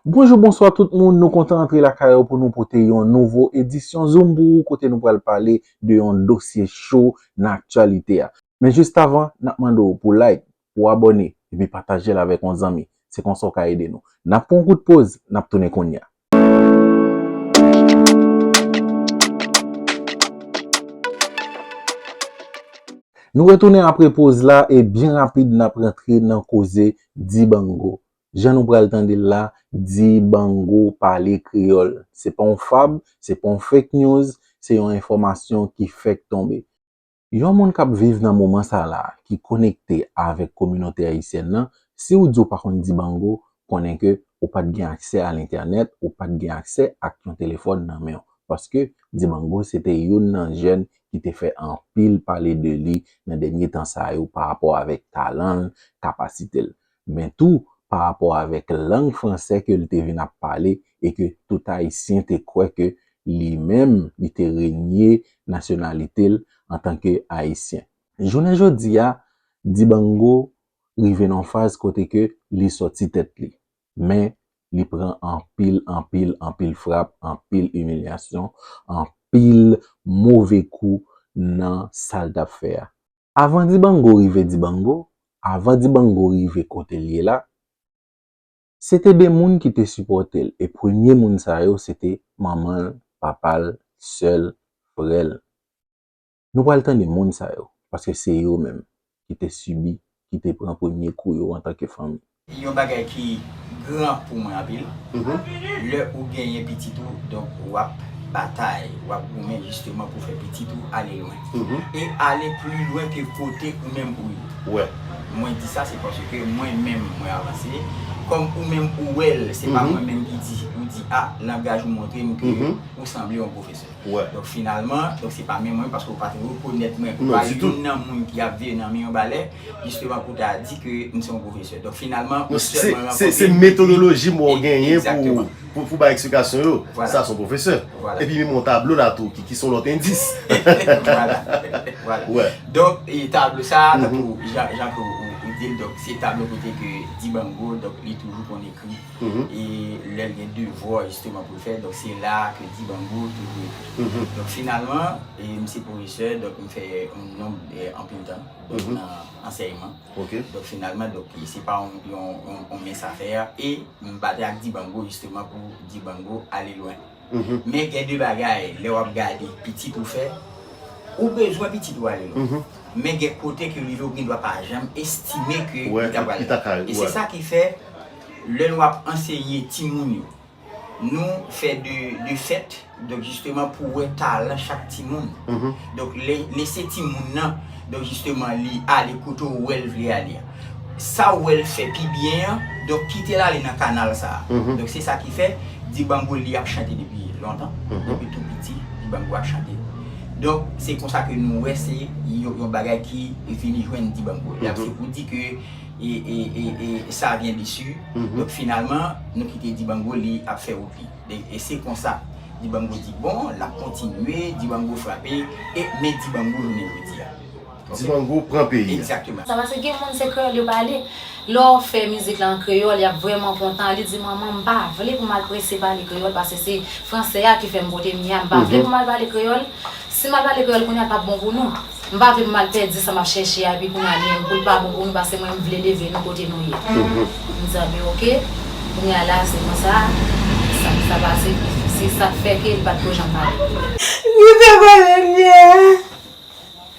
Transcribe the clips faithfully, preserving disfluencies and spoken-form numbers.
Bonjou, bonswa tout moun, nou kontan antre lakay ou pou nou pote yon nouvo edisyon Zoom pou ou, kote nou pral pale de yon dosye cho nan aktyalite a. Men jis avan, n ap mande w pou like, pou abòne, epi pataje l avèk yon zanmi. Se konsa w ka ede nou. N ap pran yon kout poz, n ap tounen kounye a. Nou retounen apre poz la e byen rapid n ap rantre nan koze Dibango. Jan nou pral tande l la, Dibango pale kreyòl. Se pa yon fab, se pa yon fake news, se yon enfòmasyon ki fèk tonbe. Yon moun k ap viv nan moman sa la, ki konekte avèk kominote ayisyèn nan, si w di w pa konn Dibango, konnen ke ou pa t gen aksè a lentènèt, ou pa t gen aksè ak yon telefòn nan men w. Paske Dibango se te youn nan jèn ki te fè anpil pale de li nan dènye tan sa yo pa rapò avèk talan l, kapasite l. Men tou, pa rapò avèk lang fransè ke l te vin ap pale e ke tout Ayisyen te kwè ke li menm, li te renye nasyonalite l antanke Ayisyen. Jounen jodi a, Dibango rive nan yon faz kote ke li sòti tèt li. Men, li pran anpil, anpil, anpil frap, anpil imilyasyon, anpil move kou nan sa l t ap fè a. Avan Dibango rive Dibango, avan Dibango rive kote l ye la, se te de moun ki te sipòte l, e premye moun sa yo, se te manman l, papa l, sè l, frè l. Nou pral tande moun sa yo, paske se yo menm ki te sibi, ki te pran premye kou yo antanke fanmi. Yon bagay ki gran pou mwen anpil. Lè ou genyen pitit ou, donk w ap batay, w ap goumen jisteman pou fè pitit ou ale lwen. E ale pli lwen ke kote ou menm ou ye. Mwen di sa, se paske mwen menm, mwen avanse. Kòm ou menm ou wè l, se pa mwen menm ki di, ou di, a, langaj ou montre m ke ou sanble yon pwofesè. Donk, finalman, donk, se pa menm mwen, paske ou pa te rekonèt mwen. Ou pa youn nan moun ki ap veye nan men yon balè, jisteman pou ta di ke m se yon pwofesè. Donk, finalman, ou sèlman rankontre. Se metodoloji m wè w genyen pou, pou, pou bay eksplikasyon yo. Sa se yon pwofesè. Epi menm yon tablo la tou, ki, ki se yon lòt endis. Donk, e tablo sa, tankou jan, jan ke ou, ou, ou di l, donk, se tablo kote ke Dibango, donk, li toujou konn ekri. E lè l gen devwa, jisteman, pou l fè, donk, se la ke Dibango toujou ekri. Donk, finalman, e, m se pwofesè, donk, m fè yon nonb, e, anpil tan, donk, nan ansèyman. Donk, finalman, donk, se pa yon, yon, yon, yon mens afè, e m batay ak Dibango, jisteman, pou Dibango ale lwen. Men gen de bagay, lè w ap gade pitit ou fè, ou bezwen pitit ou ale lwen. Men gen kote ke rive ou gen dwa pa janm estime ke li ta pral. E se sa ki fè, lè nou ap anseye timoun yo, nou fè de, de fèt, donk, jisteman, pou wè talan chak timoun. Donk, lè, lese timoun nan, donk, jisteman, li ale kote ou wè l vle ale a. Sa ou wè l fè pi byen an, donk, kite l ale nan kanal sa a. Donk, se sa ki fè Dibango li ap chante depi lontan, depi tou piti, Dibango ap chante. Donk, se konsa ke nou wè se yon, yon bagay ki vini jwenn Dibango. Donk, se pou di ke e, e, e, e sa vyen desi. Donk, finalman, nou kite Dibango li ap fè wout li. E, e se konsa, Dibango di bon, l ap kontinye, Dibango frape, e men Dibango jounen jodi a. Dibango pran peyi a. Egzakteman. Sa pase gen moun se kreyòl yo pale. Lè w fè mizik la an kreyòl, y ap vrèman kontan. Li di, manman, m pa vle pou m al prese pale kreyòl, paske se fransè a ki fè m pote m ye a. M pa vle pou m al pale kreyòl. Si m al pale kreyòl kounye a, l p ap bon pou nou. M pa vle pou m al pèdi sa m ap chèche a, epi kounye a li menm pou l pa bon pou nou, paske mwen m vle leve nou kote nou ye. M di, a, men oke. Kounye a la, se konsa, sa, sa pase, se sa k fè ke l pa t ko janm pale. Li te pale m ye.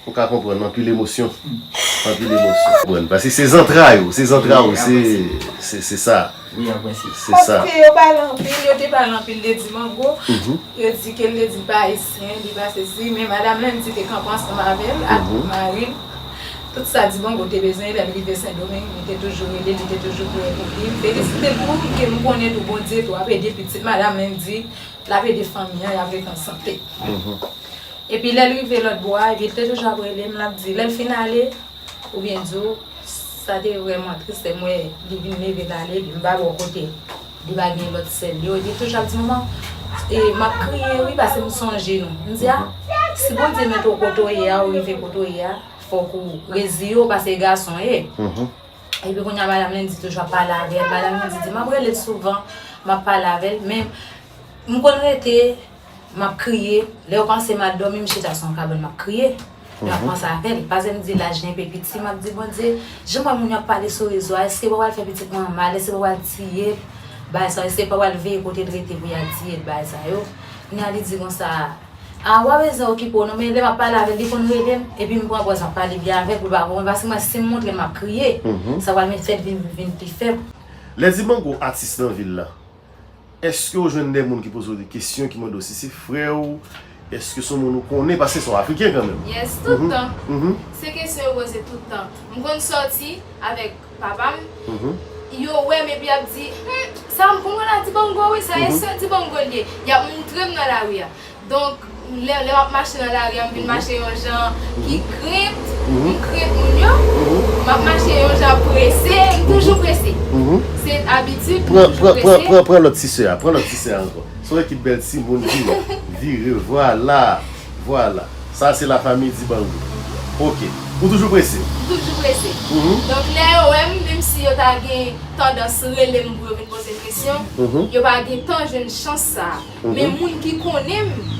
Ou ka konprann, anpil emosyon. Anpil emosyon. Konprann, paske se zantray ou, se zantray ou, se, se, se sa. Wi, an prensip. Se sa. Paske yo pale anpil, yo te pale anpil de Dibango. Yo di ke l te di l pa ayisyen, li pa sesi, men madanm Landy te kanpe ansanm avè l, ak mari l. Tout sa Dibango te bezwen, lè l rive Sendomeng, li te toujou rele, li te toujou prè pou li. M felisite l pou, ke m konnen tou Bondye tou ap ede pitit madanm Landy, l ap ede fanmi an, y ap ret an sante. Epi lè l rive lòt bò a, epi l te toujou ap rele m, l ap di, lè l fin ale, oubyen di w, sa te vrèman tris, lè m wè li vin leve l ale, epi m pa bò kote, li pa gen lòt sè l yo. Epi l toujou ap di, manman, e, m ap kriye, wi, paske m sonje nou. M di, a, si Bondye mete w kote w ye a, ou rive kote w ye a, fòk ou reziye w, paske gason w ye. Epi kounye a, madanm Lendi toujou ap pale avè l. Madanm Lendi di, "M ap rele l souvan, m ap pale avè l, men m konn rete, m ap kriye. Lè yo panse m al dòmi, m chita sou yon kabann, m ap kriye." Lè m ap panse avè l, paske m di laj li enpe piti, m ap di, "Bondye, jan m wè moun yo ap pale sou rezo a, èske yo pa pral fè pitit mwen an mal, èske yo pa pral tiye l, bagay sa, èske yo pa pral veye kote l rete pou y al tiye l, bagay sa yo?" Kounye a, li di konsa, "A, w pa bezwen okipe w non, men lè m ap pale avè l, li konn rele m, epi m pran pòz m ap pale byen avè l pou l pa konprann, paske mwen, si m montre m ap kriye, sa pral met fè l vin, vin pi fèb." Lè Dibango atis nan vil la, èske w jwenn de moun ki poze w de kesyon, ki mande w si se frè w, èske se yon moun ou konnen, paske se yon Afriken kanmenm? Yes, tout tan. Se kesyon yo poze tout tan. M konn sòti avèk papa m, yo wè m epi y ap di, "Hmm, sa m konn wè la Dibango wi, sa e sè Dibango l ye." Y ap moutre m nan lari a. Donk, lè, lè m ap mache nan lari a, m vin mache yon jan ki krent, m krent moun yo, m ap mache yon jan prese, m toujou prese. Se abitid, m Pran, toujou pran, pran, prese. Pran, pran lòt ti sè a, pran lòt ti sè a ankò. Se yon ekip bèl timoun, vire, vire, vwala, vwala. Sa se la famille Dibango. Ok. Ou toujou prese? M toujou prese. Donk, lè yo wè m, menm si yo ta gen tandans rele m pou yo vin poze m kesyon, yo pa gen tan jwenn chans sa a. Men moun ki konnen m,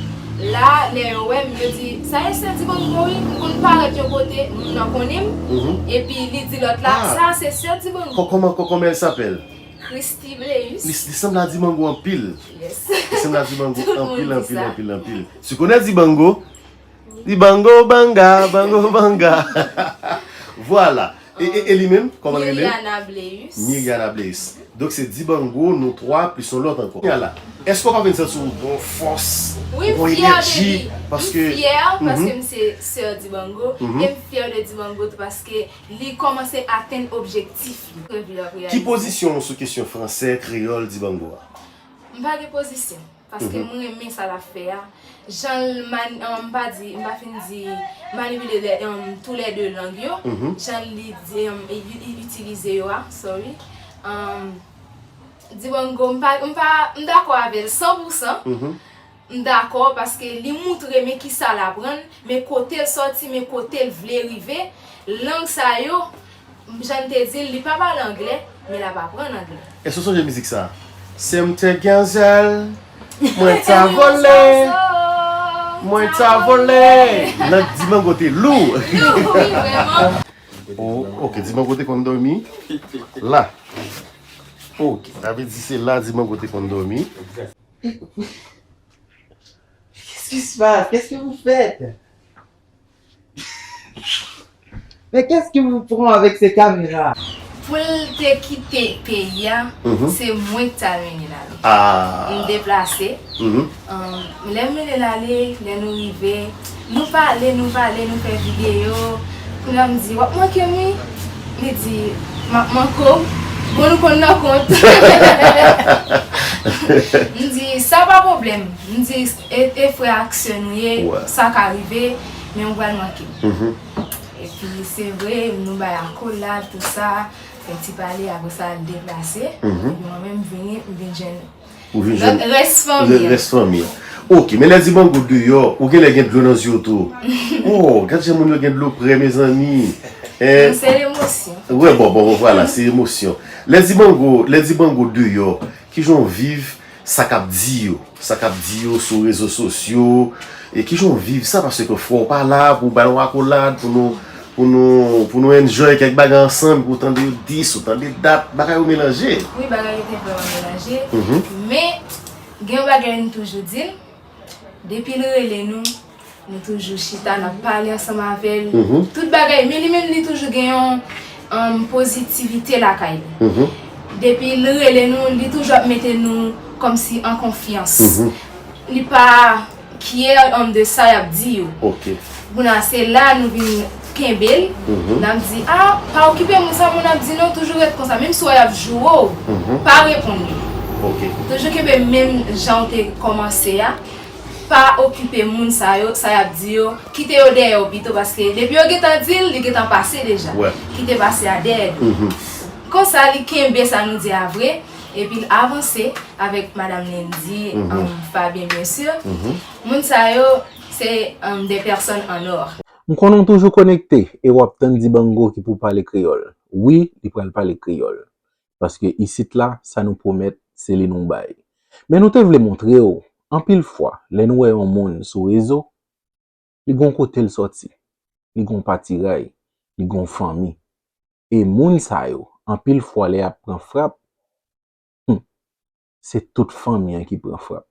la, lè yo wè m, yo di, "Sa e sè Dibango wi, m konn parèt yon kote, moun nan konnen m." Epi li di lòt la, "Sa se sè Dibango." Kò-, kòman, kò-, comment elle s'appelle? Christy Bleus. Li, li sanble a Dibango anpil. Yes. Li sanble a Dibango anpil, anpil, anpil, anpil. Tu connais Dibango? Dibango banga, bango banga. Vwala. E, e, e li menm, kòman l rele? Miriana Bleus. Miriana Bleus. Donk se Dibango, nou twa, plis yon lòt ankò. Kounye a la, èske w pa vin santi w gon fòs, gon enèji? Wi, m fyè de li. M fyè paske m se sè Dibango. E m fyè de Dibango tou paske li kòmanse atenn objektif li. Ki pozisyon w sou kesyon fransè, kreyòl, Dibango a? M pa gen pozisyon. Paske mwen renmen sa l ap fè a. Jan l man-, m pa di, m pa fin di manipile lè, tou lè de lang yo. Jan li di, li, li itilize yo a, sorry. Dibango, m pa, m pa, m dakò avè l san pou san. M dakò paske li moutre men kisa l aprann, men kote l sòti, men kote l vle rive. Lang sa yo, jan n te di l, li pa pale anglè, men l ap aprann anglè. Èske w sonje mizik sa a? Sèm tè gazèl, mwen ta vole, mwen ta vole. Nan Dibango te lou. Lou, wi, vrèman. Oh, ok, Dibango te konn dòmi la. Ok, sa vle di se la Dibango te konn dòmi. Qu'est-ce qui se passe? Qu'est-ce que vous faites? Mais qu'est-ce que vous prenez avec ces caméras? Pou l te kite peyi a, se mwen ki t al mennen l ale. M deplase. Lè m mennen l ale, lè nou rive, nou pale, nou pale, nou fè videyo. Kounye a m di, "W ap manke m wi." Li di, "M ap manke w." Bon, nou konn nan kont. M di, "Sa pa pwoblèm." M di, "E, e frè ak sè nou ye, sa ka rive, men ou pral manke m." Epi, se vre, nou bay akolad, tou sa, fè ti pale, apre sa, l deplase. Epi mwen menm, m vini, m vin jwenn lòt rès fanmi an. Rès fanmi an. Ok, men lè Dibango deyò, ou genlè gen dlo nan zye w tou. Oh, gad jan moun yo gen dlo prè, mezanmi. Non, se lemosyon. Wè, bon, bon, bon, vwala, se emosyon. Lè Dibango, lè Dibango deyò, kijan w viv sa k ap di yo, sa k ap di yo sou rezo sosyo, e kijan w viv sa, paske frè w pa la pou w ba l yon akolad, pou nou, pou nou, pou nou enjoy kèk bagay ansanm, pou w tande dis, ou tande dat, bagay yo melanje. Wi, bagay yo te vrèman melanje, men gen yon bagay nou toujou di l, depi l rele nou, nou toujou chita, n ap pale ansanm avè l. Tout bagay, men li menm, li toujou gen yon, um, pozitivite lakay li. Depi l rele nou, li toujou ap mete nou kòmsi an konfyans. Li pa kyè, um, de sa y ap di yo. Ok. Kounye a, se la nou vin kenbe l. N ap di, "A, pa okipe moun sa moun ap di non, toujou ret konsa." Menm si w wè y ap joure w, pa reponn yo. Ok. Toujou kenbe menm jan w te kòmanse a. Pa okipe moun sa yo, sa y ap di yo, kite yo dèyè w pito, paske depi yo gentan di l, li gentan pase deja. Kite pase a dèyè do. Konsa, li kenbe sa nou di a vre, epi l avanse avèk Madanm Lindy, um, Fabien, byen si. Moun sa yo, se, um, des personnes en or. M konnen w toujou konekte e w ap tann Dibango ki pou pale kreyòl. Wi, li pral pale kreyòl. Paske isit la, sa nou pwomèt, se li nou bay. Men nou te vle montre w, anpil fwa, lè nou wè yon moun sou rezo, li gon kote l sòti, li gon patiray, li gon fanmi. E moun sa yo, anpil fwa lè y ap pran frap, hmm, se tout fanmi an ki pran frap.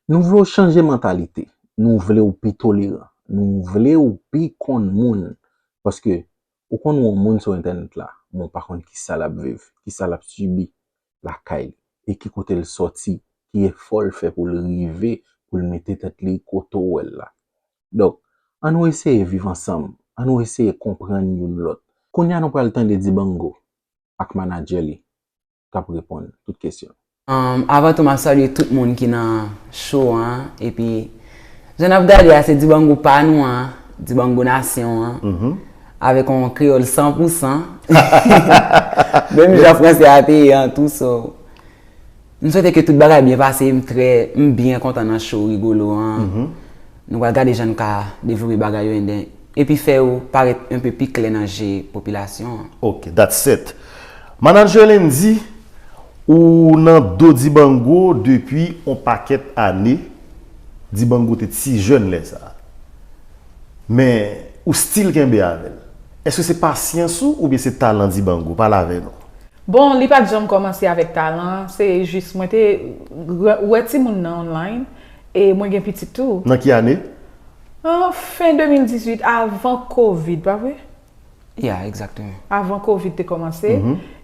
Nou vle w chanje mantalite, nou vle w pi toleran, nou vle w pi konn moun. Paske ou konn yon moun sou entènèt la, men w pa konn kisa l ap viv, kisa l ap sibi lakay li, e ki kote l sòti, ki efò l fè pou l rive, pou l mete tèt li kote w wè l la. Donk, ann nou eseye viv ansanm, ann nou eseye konprann youn lòt. Kounye a nou pral tande Dibango ak manadjè li k ap reponn tout kesyon. Um, avan tou, m ap salye tout moun ki nan show an. Epi, jan n ap gade a, se Dibango pa nou an, Dibango nasyon an, avèk yon kreyòl san pou san. Menm jan fransè a te ye an tou, so. M swete ke tout bagay byen pase, m trè, m byen kontan nan show Rigolo an. Nou pral gade jan n ka devlope bagay yo, and then, epi fè yo parèt un peu pi klè nan je popilasyon an. Ok, that's it. Manadjè Lendy, ou nan do Dibango depi on pakèt ane. Dibango te ti jèn lè sa a. Men, ou still kenbe avè l. Èske se pasyans ou oubyen se talan Dibango? Pale avè nou. Bon, li pa t janm kòmanse avèk talan, se jis mwen te wè timoun nan online, e mwen gen pitit tou. Nan ki ane? An fen de mil dizuit, avan Covid, pa vre? Yeah, exactement. Avan Covid te kòmanse.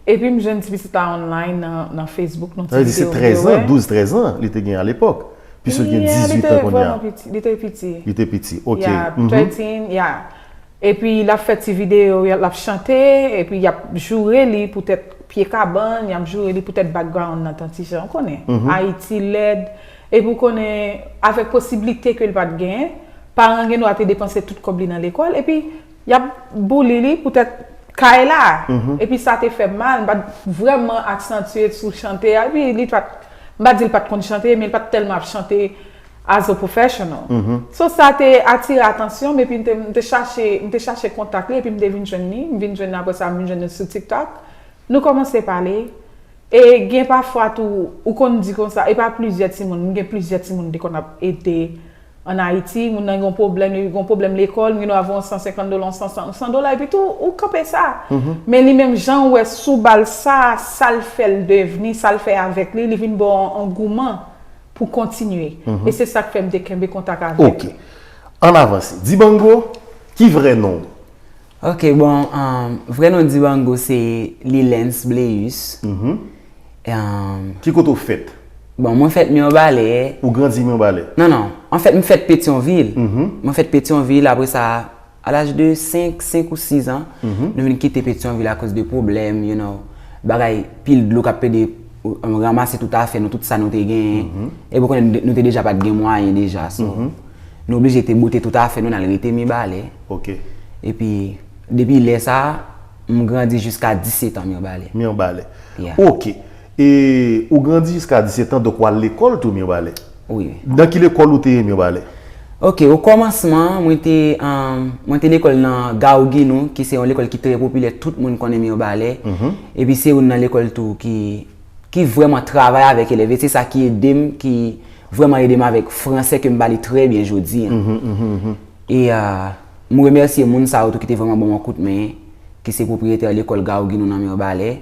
Epi m jwenn ti pitit la online nan, nan Facebook, nan ti videyo m te wè. Sa vle di se trèz an, douz, trèz an li te gen alepòk. Piske l gen dizuit an kounye a. Yeah, li te vrèman piti, li te piti. Li te piti, ok. Yeah, thirteen, yeah. Epi l ap fè ti videyo, l ap chante, epi y ap joure li poutèt pye kabann, y ap joure li poutèt background nan Tantijan, ou konnen. Ayiti lèd. Epi ou konnen, avèk posiblite ke l pa t genyen, paran gen dwa te depanse tout kòb li nan lekòl, epi y ap bouli li poutèt kay la. Epi sa te fè m mal, m pa t vrèman aksantye sou chante a, epi li pa t, m pa di l pa t konn chante, men l pa t tèlman ap chante as a professional. So sa te atire atansyon m, epi m te, m te chache, m te chache kontak li, epi m te vin jwenn li, m vin jwenn li apre sa, m vin jwenn li sou TikTok. Nou kòmanse pale, e gen pafwa tou, ou konn di konsa, e pa plizyè timoun, m gen plizyè timoun m te konn ap ede ann Ayiti, moun nan gen yon pwoblèm, li gen yon pwoblèm lekòl, m gen dwa voye yon san senkant dola, yon san, san dola, epi tou, ou kanpe sa. Men li menm, jan w wè sou ba l sa, sa l fè l devni, sa l fè avèk li, li vin ba w yon angouman pou kontinye. E se sa k fè m te kenbe kontak avè l. Ok. Ann avanse. Dibango, ki vrè non w? Ok, bon, um, vrè non Dibango se Lilens Bleus. Um, Ki kote w fèt? Bon, mwen fèt Mibalè. Ou grandi Mibalè? Non, non. Anfèt, m fèt Petyonvil. Mwen fèt Petyonvil, apre sa, a laj de senk, senk ou sis an, nou vin kite Petyonvil akoz de pwoblèm, you know, bagay, pil dlo k ap pede, um, ranmase tout afè nou, tout sa nou te genyen. E pou konnen, nou te deja pa t gen mwayen deja, so, nou oblije te bote tout afè nou, n al rete Mibalè. Ok. Epi, depi lè sa a, m grandi jiska disèt an Mibalè. Mibalè. Yeah. Ok. E ou grandi jiska disèt an, donk w al lekòl tou Mibalè? Wi. Nan ki lekòl ou te ye Mibalè? Ok, o kòmansman, mwen te, um, mwen te lekòl nan Gawginou, ki se yon lekòl ki trè popilè, tout moun konnen Mibalè. Epi se youn nan lekòl tou ki, ki vrèman travay avèk elèv, e se sa ki ede m, ki vrèman ede m avèk fransè ke m pale trè byen jodi a. E, uh, m remèsye moun sa yo tou ki te vrèman ban m yon kout men, ki se pwopriyetè lekòl Gawginou nan Mibalè.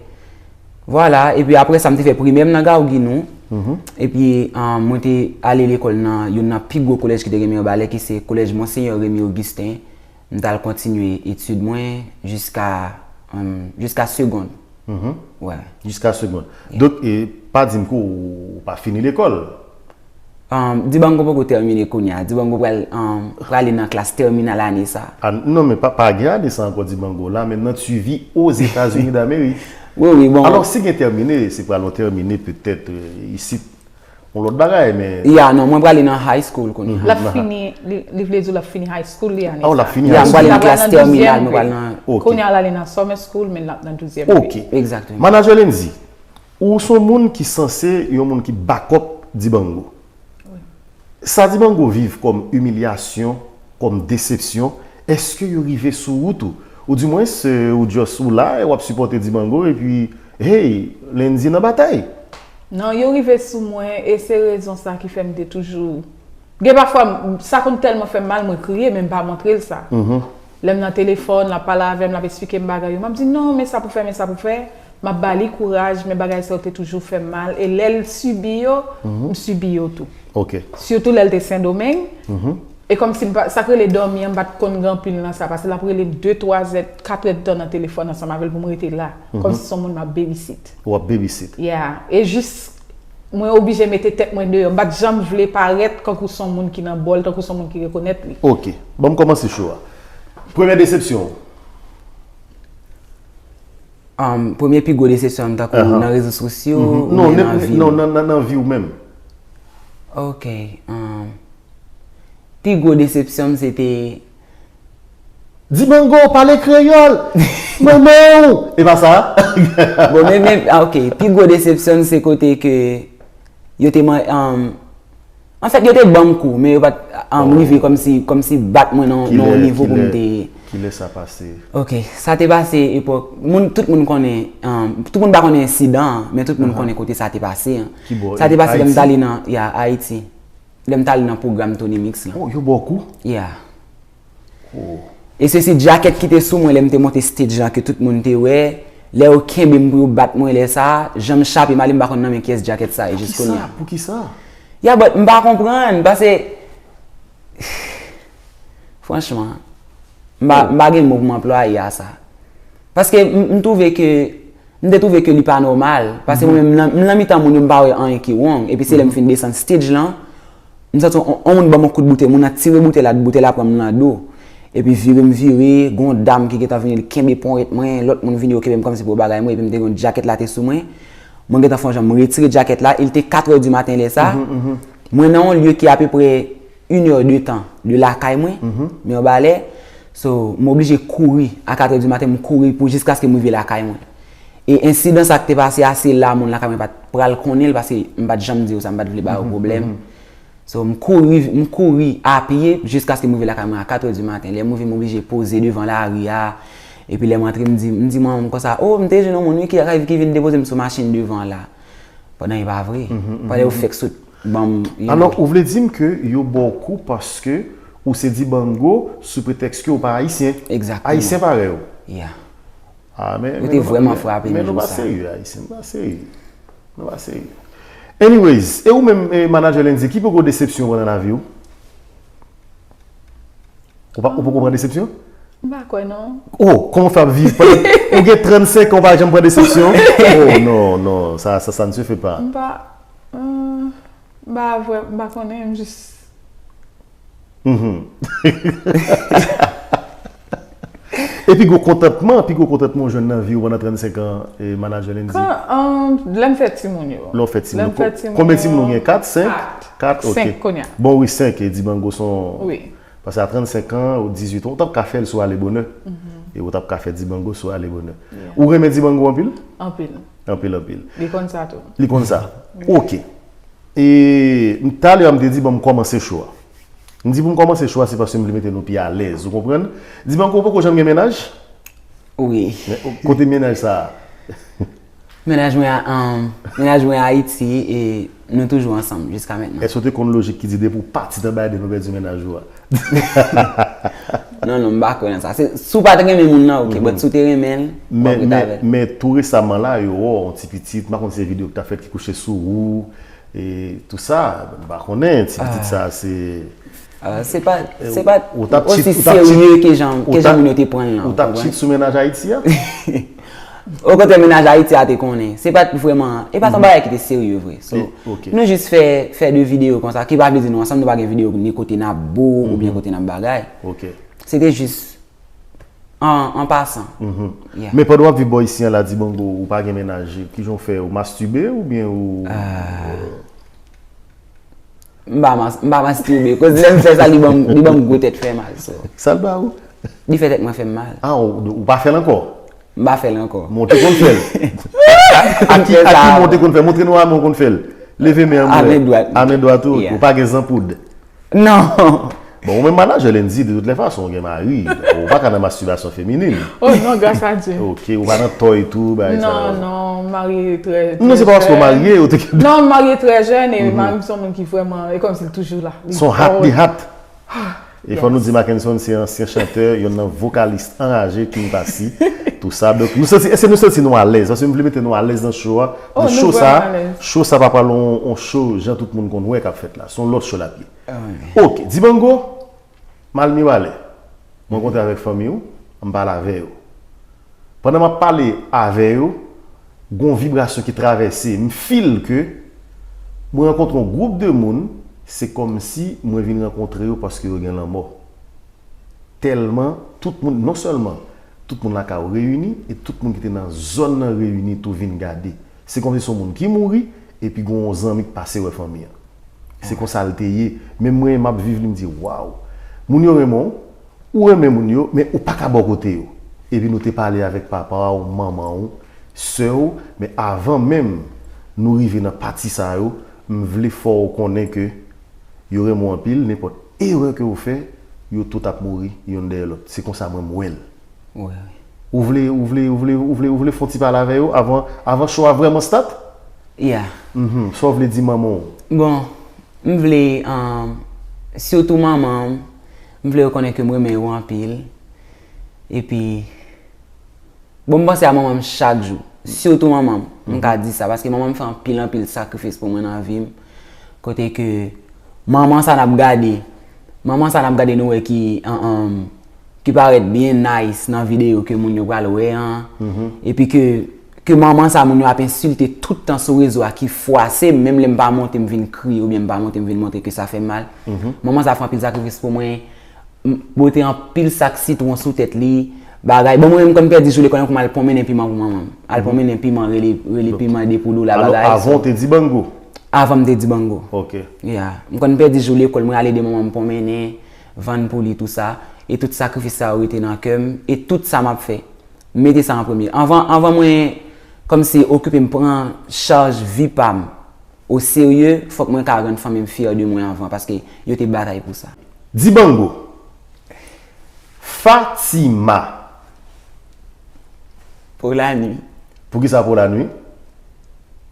Vwala, epi apre sa, m te fè primè m nan Gawginou. Epi, um, mwen te ale lekòl nan youn nan pi gwo kolèj ki te gen Mibalè, ki se kolèj Monseyè Remy Augustin. M t al kontinye etid mwen jiska, um, jiska segonn. Wè. Jiska segonn. Donk, e, pa di m ke w, w pa fini lekòl. Um, Dibango poko tèmine kounye a. Dibango pral, um, prale nan klas tèminal ane sa. Ah, non, men pa, pa gen ane sa ankò Dibango la, men nan Tuvi, Ozetazini Damerik. Wi, wi, bon. Alò, si gen tèmine, se pral yon tèmine petèt, euh, isit, yon lòt bagay, men. Ya, non, mwen prale nan high school kounye a. L ap fini, li, li vle di l ap fini high school li ane sa. Ah, w l ap fini high school. Ya, m prale nan klas tèminal, mwen pral nan. Ok. Kounye a l ale nan summer school, men l ap nan douzyèm. Ok. Exactement. Manager Lendy, ou se yon moun ki sanse yon moun ki back up Dibango. Wi. Sa Dibango viv kòm imilyasyon, kòm desepsyon, èske yo rive sou wout ou? Ou di mwens, ou just ou la e w ap sipòte Dibango epi, hey, Lendy nan batay. Non, yo rive sou mwen e se rezon sa ki fè m te toujou. Gen pafwa, sa konn tèlman fè m mal, mwen kriye, men m pa montre l sa. Lè m nan telefòn, l ap pale avè m, l ap eksplike m bagay yo, m ap di, non, men sa pou fè, men sa pou fè. M ap ba li kouraj, men bagay sa yo te toujou fè m mal. E lè l sibi yo, m sibi yo tou. Ok. Sitou lè l te Sendomeng. E kòmsi m pa, sa k rele dòmi an, m pa t konn gen anpil nan sa, paske l ap rele m de, twa zè, kat èdtan nan telefòn ansanm avè l pou m rete la. Kòmsi se yon moun m ap babysit. W ap babysit. Yeah. E jis, mwen oblije mete tèt mwen deyò. M pa t janm vle parèt kankou se yon moun ki nan bòl, tankou se yon moun ki rekonèt li. Ok. Ban m kòmanse show a. Premyè desepsyon w? Um, premye pi gwo desepsyon m tankou nan rezo sosyo Non, oubyen nan vi m? Non, nan, nan, nan vi w menm. Ok. Um, pi gwo desepsyon m se te Dibango, pale kreyòl! Manman w! E pa sa? Bon, men, men, ah, ok. Pi gwo desepsyon m se kote ke yo te man, um, Anfèt, yo te ban m kou, men yo pa t um, rive kòmsi, kòmsi bat mwen nan nan yon nivo pou m te. Kilè sa pase? Ok, sa te pase epòk. Moun, tout moun konnen, um, tout moun pa konnen ensidan an, men tout moun konnen kote sa te pase an. Sa te pase lè m t ale nan, ya, Ayiti. Lè m t ale nan pwogram Tony Mix lan. Oh, yo ba w kou? Ya. E se si djakèt ki te sou mwen lè m te monte stage lan ke tout moun te wè. Lè yo kenbe m pou yo bat mwen lè sa a, jan m chape m ale m pa konn nan men kiyès djakèt sa ye jis kounye a. Poukisa? Ya, but m pa konprann, paske franchman, m pa, m pa gen mo pou m anplwaye a sa. Paske m, m twouve ke M te twouve ke li pa nòmal, paske mwen menm m nan, m nan mitan moun yo m pa wè anyen ki wrong, epi se lè m fin desann stage lan, m santi on, on moun ban m on kout boutèy, moun nan tire boutèy la, boutèy la pran m nan do, epi vire m vire, gen on dam ki gentan vini, li kenbe ponyèt mwen, lòt moun vini yo kenbe m kòmsi pou yo bagay mwen, epi m te gen on djakèt la te sou mwen, mwen gentan fè on jan m retire djakèt la, e li te katrè di maten lè sa, mwen nan on lye ki apeprè inè de tan de lakay mwen, men yon balè. So, m oblije kouri a katrè di maten, m kouri pou jiskaske m rive lakay mwen. E ensidan sa k te pase a, se la moun lakay mwen pa t pral konnen l, paske m pa t janm di yo sa, m pa t vle ba yo pwoblèm. So, m kouri, m kouri a pye jiskaske m rive lakay mwen a katrè di maten. Lè m rive, m oblije poze devan lari a. Epi lè m antre, m di, m di manman m konsa, o, m te jwenn yon moun wi ki, ki vin depoze m sou machin devan la. Pandan e pa vre. Pandan yo fèk sot ban m yon. Alò, ou vle di m ke yo ba w kou paske ou se Dibango sou pretèks ke ou pa ayisyen? Egzakteman. Ayisyen parèy ou? Ya. Ah, men, Yo te vrèman frape m jou sa. Men nou pa serye, Ayisyen, nou pa serye. Nou pa serye. Anyways, e ou menm, eh, manadjè Lendy, ki pi gwo desepsyon ou pran nan lavi w? Ou pa, ou poko pran desepsyon? M pa kwè non. Oh, kòman w fè ap viv pandan ou gen trannsenk an, ou pa janm pran desepsyon? Oh, non, non, sa, sa, ça ne se fait pas. M pa, euh, m pa vre, m pa konnen, m jis. Mhm. E pi gwo kontantman, pi gwo kontantman w jwenn nan vi w pandan trannsenk an, e, manadjè Lendy? Kan, um, lè m fè timoun yo. Lè w fè timoun Lè yo. m fè timoun Konbyen yo, timoun ou gen? Kat, senk? Kat. Kat, ok. Senk kounye a. Bon, wi, senk, e Dibango se yon. Wi. Paske a trannsenk an, ou dizuit an, ou t ap ka fè l si w ale bonè. E ou t ap ka fè Dibango si w ale bonè. Ou renmen Dibango anpil? Anpil. Anpil, anpil. Li konn sa tou. Li konn sa. Ok. E m, talè a m te di, bon, m kòmanse show a. M di pou m kòmanse show a, se paske m vle mete nou pi alèz, ou konprann? Dibango, ou poko janm gen mennaj? Wi. Men, kote mennaj sa a? Mennaj mwen a, um, mennaj mwen a Ayiti e nou toujou ansanm jiska mentnan. Èske w te konn lojik ki di depi w pati nan Biden ou pèdi mennaj ou a? Non, non, m pa kwè nan sa. Se, si w pa t renmen moun nan, ok, but si w te renmen l, w ap Men, ret avè men, l. Men tou resaman la, yo wè w, yon ti pitit, m pa konn si se videyo ki t ap fèt ki kouche sou ou, e tou sa, m pa konnen, ti pitit sa, se Ah, se pa, se pa ou t ap cheat, osi ou t ap cheat, serye ke jan, ou ke t jan ap, moun yo te pran l lan, ou t ap konprann? Cheat sou mennaj Ayiti a? Okontrè, mennaj Ayiti a te konnen. Se pa t vrèman, e pa t yon bagay ki te serye vre. So, Ok. nou jis fè, fè de videyo konsa, ki pa vle di nou ansanm, nou pa gen videyo ni kote n ap bo, oubyen kote n ap bagay. Ok. Se te jis an, an pasan. Yeah. Men pandan w ap viv bò isi an la, Dibango, ou pa gen mennaj, kijan w fè? Ou mastibe oubyen ou M pa mas-, m pa mastibe. Koz lè m fè sa, li ban m, li ban m gwo tèt fè mal. So. Sa l ba ou? Li fè tèt mwen fè m mal. Ah, ou, ou pa fè l ankò? M pa fè l ankò. Men w te konn fè l? A ki, a ki men w te konn fè l? Montre nou a men w konn fè l. Leve men an mwen. A men dwat. A men dwat ou? Yeah. Ou pa gen zanpoud? Non. Bon, ou menm manajè Lendy, de toutes les façons, ou gen mari. Ou pa ka nan mastibasyon feminin. Oh non, grâce à Dieu. Ok, ou pa nan tòy tou, bagay sa. Non, non, marye trè. Non, se pa paske ou marye, ou te gen. Non, marye trè jèn, e mari m se yon moun ki vrèman, e kòmsi l toujou la. Son hat, li hat. E fò nou di Mackenson se ansyen chantè, yon nan vokalis anraje King Passy, tou sa. Donk, nou santi, èske nou santi nou alèz? Paske m vle mete nou alèz nan show a. Oh, Nan nou show sa, vrèman alèz. Show sa pa pral yon, yon show jan tout moun konn wè k ap fèt la. Se yon lòt show l ap ye. Ok, Dibango, m al Mibalè. M rankontre avèk fanmi w, m pale avè yo. Pandan m ap pale avè yo, gon vibrasyon ki travèse. M feel ke mwen rankontre yon gwoup de moun, se kòmsi mwen vin rankontre yo paske yo gen lanmò. Tèlman tout moun, non sèlman tout moun lakay ou reyini, e tout moun ki te nan zòn nan reyini tou vin gade. Se kòmsi se yon moun ki mouri, epi gon yon zanmi k pase wè fanmi an. Se konsa l te ye. Menm mwen, m ap viv li, m di, waw. Moun yo renmen w, ou renmen moun yo, men ou pa ka bò kote yo. Epi nou te pale avèk papa w, manman w, sè w, men avan menm nou rive nan pati sa yo, m vle fè w konnen ke yo renmen w anpil, nenpòt erè ke w fè, yo tout ap mouri yonn dèyè lòt. Se konsa mwen m wè l. Wi. Ou vle, ou vle, ou vle, ou vle, ou vle fè yon ti pale avè yo avan, avan show a vrèman start? Yeah. Mhm. Sa w vle di manman w? Bon, m vle, um, sitou manman m, m vle yo konnen ke m renmen yo anpil. Epi, bon, m panse a manman m chak jou. Sitou manman m, m ka di sa, paske manman m fè anpil, anpil sakrifis pou mwen nan vi m. Kote ke manman sa n ap gade, manman sa n ap gade nou wè ki, an, an, ki parèt byen nice nan videyo ke moun yo pral wè an. Epi ke, ke manman sa moun yo ap ensilte tout tan sou rezo a ki fwase m, menm lè m pa monte m vin kriye oubyen m pa monte m vin montre ke sa fè m mal. Manman sa fè anpil sakrifis pou mwen, m, pote anpil sak sitwon sou tèt li, bagay. Bon, mwen menm m konn pèdi jou lekòl an pou m al pran mennen piman pou manman m. Al pran mennen piman, rele, rele piman de pou dola, Alò, bagay. Avan w te Dibango? Avan m te Dibango. Ok. Yeah. M konn pèdi jou lekòl, mwen al ede manman m pran mennen, vann pou li, tou sa. E tout sakrifis sa yo rete nan kè m. E tout sa m ap fè, m mete sa an premye. Anvan, anvan mwen kòmsi okipe m pran chaj vi pa m oserye, fòk mwen ka rann fanmi m fyè de mwen avan, paske yo te batay pou sa. Dibango. Fatima. Pou lanwi. Poukisa pou lanwi?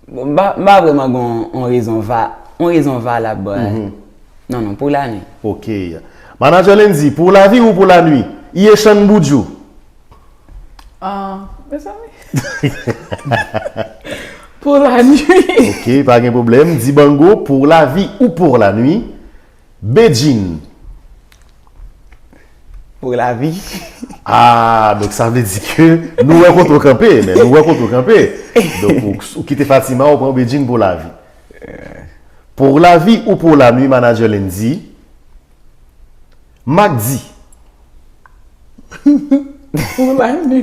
Bon, m pa, m pa vrèman gen yon, yon rezon va, yon rezon valab, bò. Non, non, pou lanwi. Ok. Manadjè Lendy, pou lavi ou pou lanwi? Iye Chan Boudjou. Ah, mezanmi. Pou lanwi. Ok, pa gen pwoblèm. Dibango, pou lavi ou pou lanwi? Bedjine. Pou lavi. Ah, donk sa vle di ke nou wè kote w kanpe, men nou wè kote w kanpe. Donk, ou, ou kite Fatima, ou pran Bedjine pou lavi. Pou lavi ou pou lanwi, manadjè Lendy? Magdi. Pou lanwi.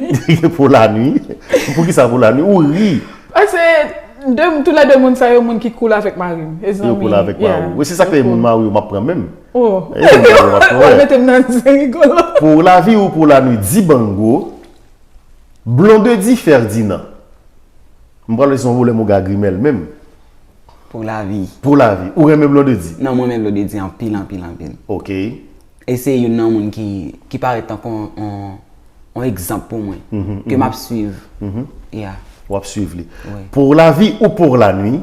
Pou lanwi? Poukisa pou lanwi? Ou ri? Paske de, tou lè de moun sa yo, moun ki cool avèk mari m. E Yo zanmi. Cool avèk mari w. Wi, se sa k fè moun mari w m ap pran menm. Oh. E moun mari w m ap pran Ou menm. Mete m nan zen rigolo. Pou lavi ou pou lanwi, Dibango, Blondedy Ferdinand. M pral wè si se yon volè m ou ga grimèl menm. Pou lavi. Pou lavi. Ou renmen Blondedy? Non, mwen renmen Blondedy anpil, anpil, anpil. Ok. E se youn nan moun ki, ki parèt tankou yon, yon, yon egzanp pou mwen. Ke m ap swiv. Yeah. W ap swiv li. Wi. Pou lavi ou pou lanwi,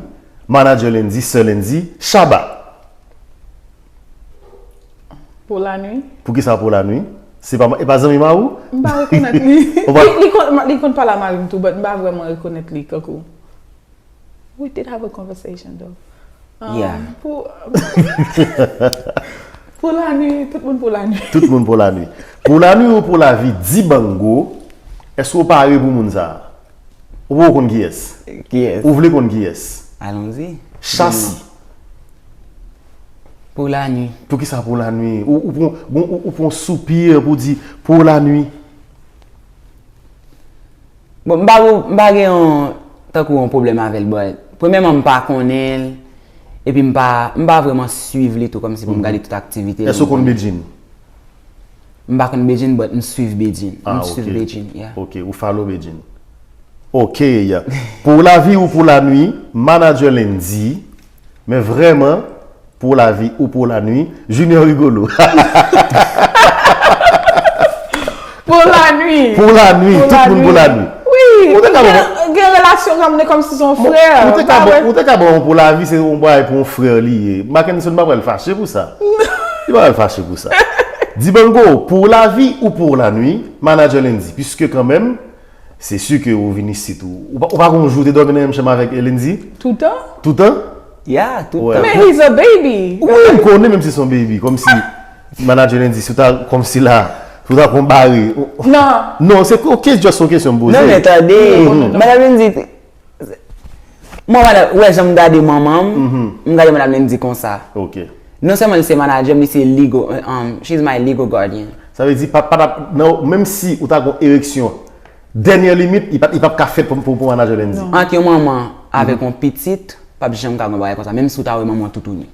manadjè Lendy, sè Lendy, Shabba. Pou lanwi. Poukisa pou lanwi? Se pa, e pa zanmi mari w? M pa rekonèt li. Ou pa- Li, li konn, li konn pale a mari m tou, but m pa vrèman rekonèt li kankou. We did have a conversation though. Um, Yeah. Pou, pou lanwi, tout moun pou lanwi. Tout moun pou lanwi. Pou lanwi ou pou lavi, Dibango, èske w pare pou moun sa a? Ou poko konn kiyès? Kiyès? Ou vle konn kiyès? Allons-y. Chasi. Pou lanwi. Poukisa pou lanwi? Ou, ou pran, ou, ou, ou pran soupi pou di pou lanwi. Bon, m pa, m pa gen yon, tankou yon pwoblèm avè l, but premyèman, m pa konnen l, epi m pa, m pa vrèman swiv li tou, kòmsi pou m gade tout aktivite l. Èske w konn Bedjine? M pa konn Bedjine, but m swiv Bedjine. Ah, M swiv ok. Bedjine, yeah. Ok, ou follow Bedjine. Ok, yeah. Pou lavi ou pou lanwi, manadjè Lendy, men vrèman, Pour la vie ou pour la nuit, Junior Rigolo. Pour la nuit. Pour la nuit, tout moun pour la nuit. Wi. Ou te ka ban Gen relasyon kòm ne kòm si se yon frè. Ou te ka ban, ou te ka ban pou la vie, se yon bagay pou yon frè li ye. Mackenson pa pral fache pou sa. Li pa pral fache pou sa. Dibango, pour la vie ou pour la nuit, manager Lendy, puisque quand même, c'est sûr que ou vin isit ou, ou pa, ou pa gon jou te dòmi nan menm chanm avèk Lendy? Toutan? Toutan? Yeah, tout tan. Men he's a baby. Wi, m konnen menm si se yon baby, kòm si manager Lendy, si w ta, kòm si la, si w ta konpare. Non. Non, se ok, just yon kesyon m poze. Non, men tande. Madam Lindsay, mwen, madam, wè, jan m gade manman m, m gade madam Lindsay konsa. Ok. Non sèlman li se manager m, li se legal, um, she's my legal guardian. Sa vle di, pa, pa, nan, menm si ou ta gon ereksyon, dènyè limit, li pa, li p ap ka fèt pou, pou, pou manager Lendy. Ant yon manman avèk yon pitit, p ap janm ka gon bagay konsa, menm si w ta wè manman toutouni.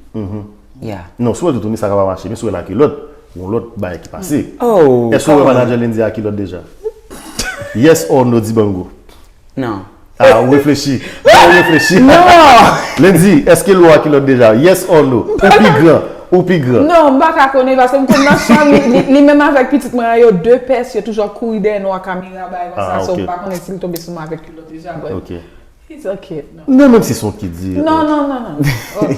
Yeah. Non, si w wè toutouni, sa ka pa mache, men si w wè l ak kilòt, gon lòt bagay ki pase. Oh, Èske w wè manager Lendy ak kilòt deja? Yes or no, Dibango? Non. Ah, ou reflechi. Ou reflechi. Lendy, èske l wè w ak kilòt deja? Yes or no? Ou pi gran? Ou pi gran? Non, m pa ka konnen paske m konn nan chanm li, li, li menm avèk pitit mwen an, yo de pès, yo toujou ap kouri dèyè nou ak kamera, bagay konsa, Ah, so ok. m pa konnen si l tonbe sou mwen avèk kilòt deja, but Ok. he's a kid, non. Non, menm si se yon kid, di. Non, non, non, non. Oh.